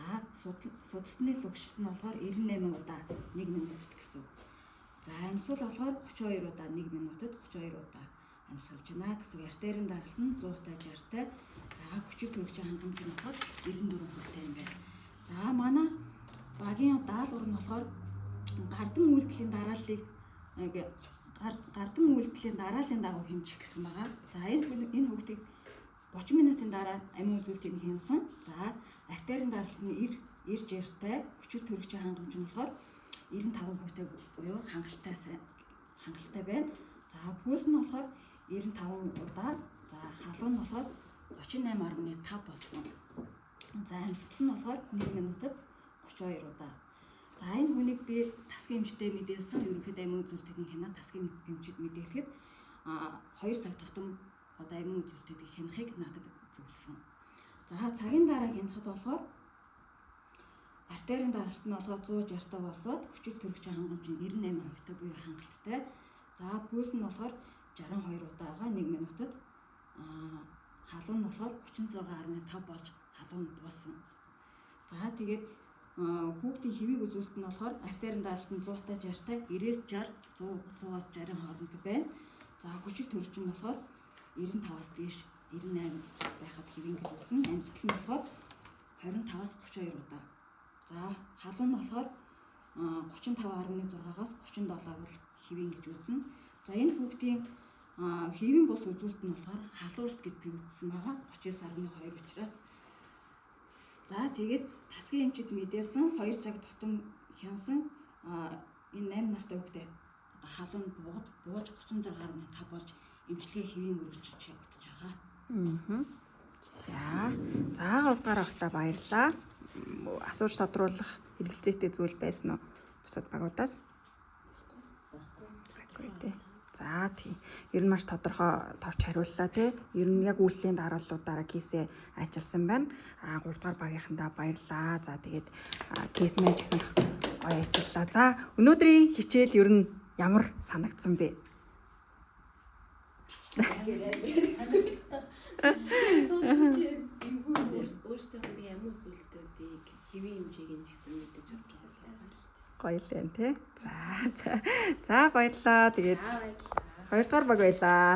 судасны лугшилт нь болохоор 98 удаа 1 минутад гэсэн үг. За амьсгал болохоор 32 удаа 1 минутад 32 удаа амьсгалж байна гэсэн үг. Артерийн даралт нь 100 та 60-тай. За хүчил төрөгчийн хангамж нь болохоор 94 та юм байна. За манай багийн даалгавар нь болохоор гардан үйлдэлийн дарааллыг гардан үйлдэлийн дарааллын дагуу хэмжих гэсэн байгаа. За энэ энэ хүүхдийг 30 минутын дараа амин үзүүлэлтийг нь хянсан. За артерийн даралт нь 90 90 60-тай, хүчил төрөгчийн хангамж нь болохоор 95% тай буюу хангалттай сайн хангалттай байна. За пульс нь болохоор 95 удаа, за халуун нь болохоор 38.5 болсон. За амьсгал нь болохоор 1 минутад 32 удаа. За энэ хүнийг би тасгийн эмчтэй мэдээлсэн. Ерөнхийдөө амин үзүүлэлтийг хянаа тасгийн эмчид мэдээлэхэд 2 цаг тутам одоо амин үзүүлэлтийг хянахыг надад зөвлөсөн. За цагийн дараа хянахад болохоор артерийн даралт нь болохоор 160 та болсоод хүчил төрөгчийн хангамж нь 98% та буюу хангалттай. За пульс нь болохоор 62 удаага 1 минутад халуун нь болохоор 36.5 болж халуун нь буусан. За тэгээд хүүхдийн хэвийг үзүүлэлт нь болохоор артерийн даралт нь 100 та 60 та 90-ээс 60 100 100-аас 60-ын хооронд байна. За хүчил төрөгч нь болохоор 95-аас дээш 98 байхад хэвийн гэж үзсэн. Амьсгал нь болохоор 25-аас 32 удаа. За халуун нь болохоор 35.6-аас 37 бол хэвийн гэж үзнэ. За энэ хүүхдийн хэвийн бус үзүүлэлт нь болохоор халууралт гэж би үзсэн байгаа. 39.2 учраас. За тэгээд тасгийн эмчид мэдээлсэн 2 цаг тутам хянсан энэ 8 настай хүүхдээ одоо халуун бууж 36.5 болж эмчилгээ хэвийн үргэлжлэж явагдаж байгаа. Мгм. За. За гуравдугаар багта баярлалаа. Асууж тодруулах хэрэгэлзээтэй зүйл байсан уу? Бусад багуудаас? Байхгүй тий. За тий. Ер нь маш тодорхой товч хариуллаа тий. Ер нь яг үйлдлийн дарааллуудаараа кейсээ ажилласан байна. А 3 дугаар багийнхандаа баярлалаа. За тэгээд кейс маань ч гэсэн гоё ажиллаа. За өнөөдрийн хичээл ер нь ямар санагдсан бэ? Өөрсдийнх нь би амин үзүүлэлтүүдийг хэвийн хэмжээг нь ч гэсэн мэдэж авч байгаа. Гоё л юм тий. За за. За баярлалаа. Тэгээд За баярлалаа. 2 дугаар баг байлаа.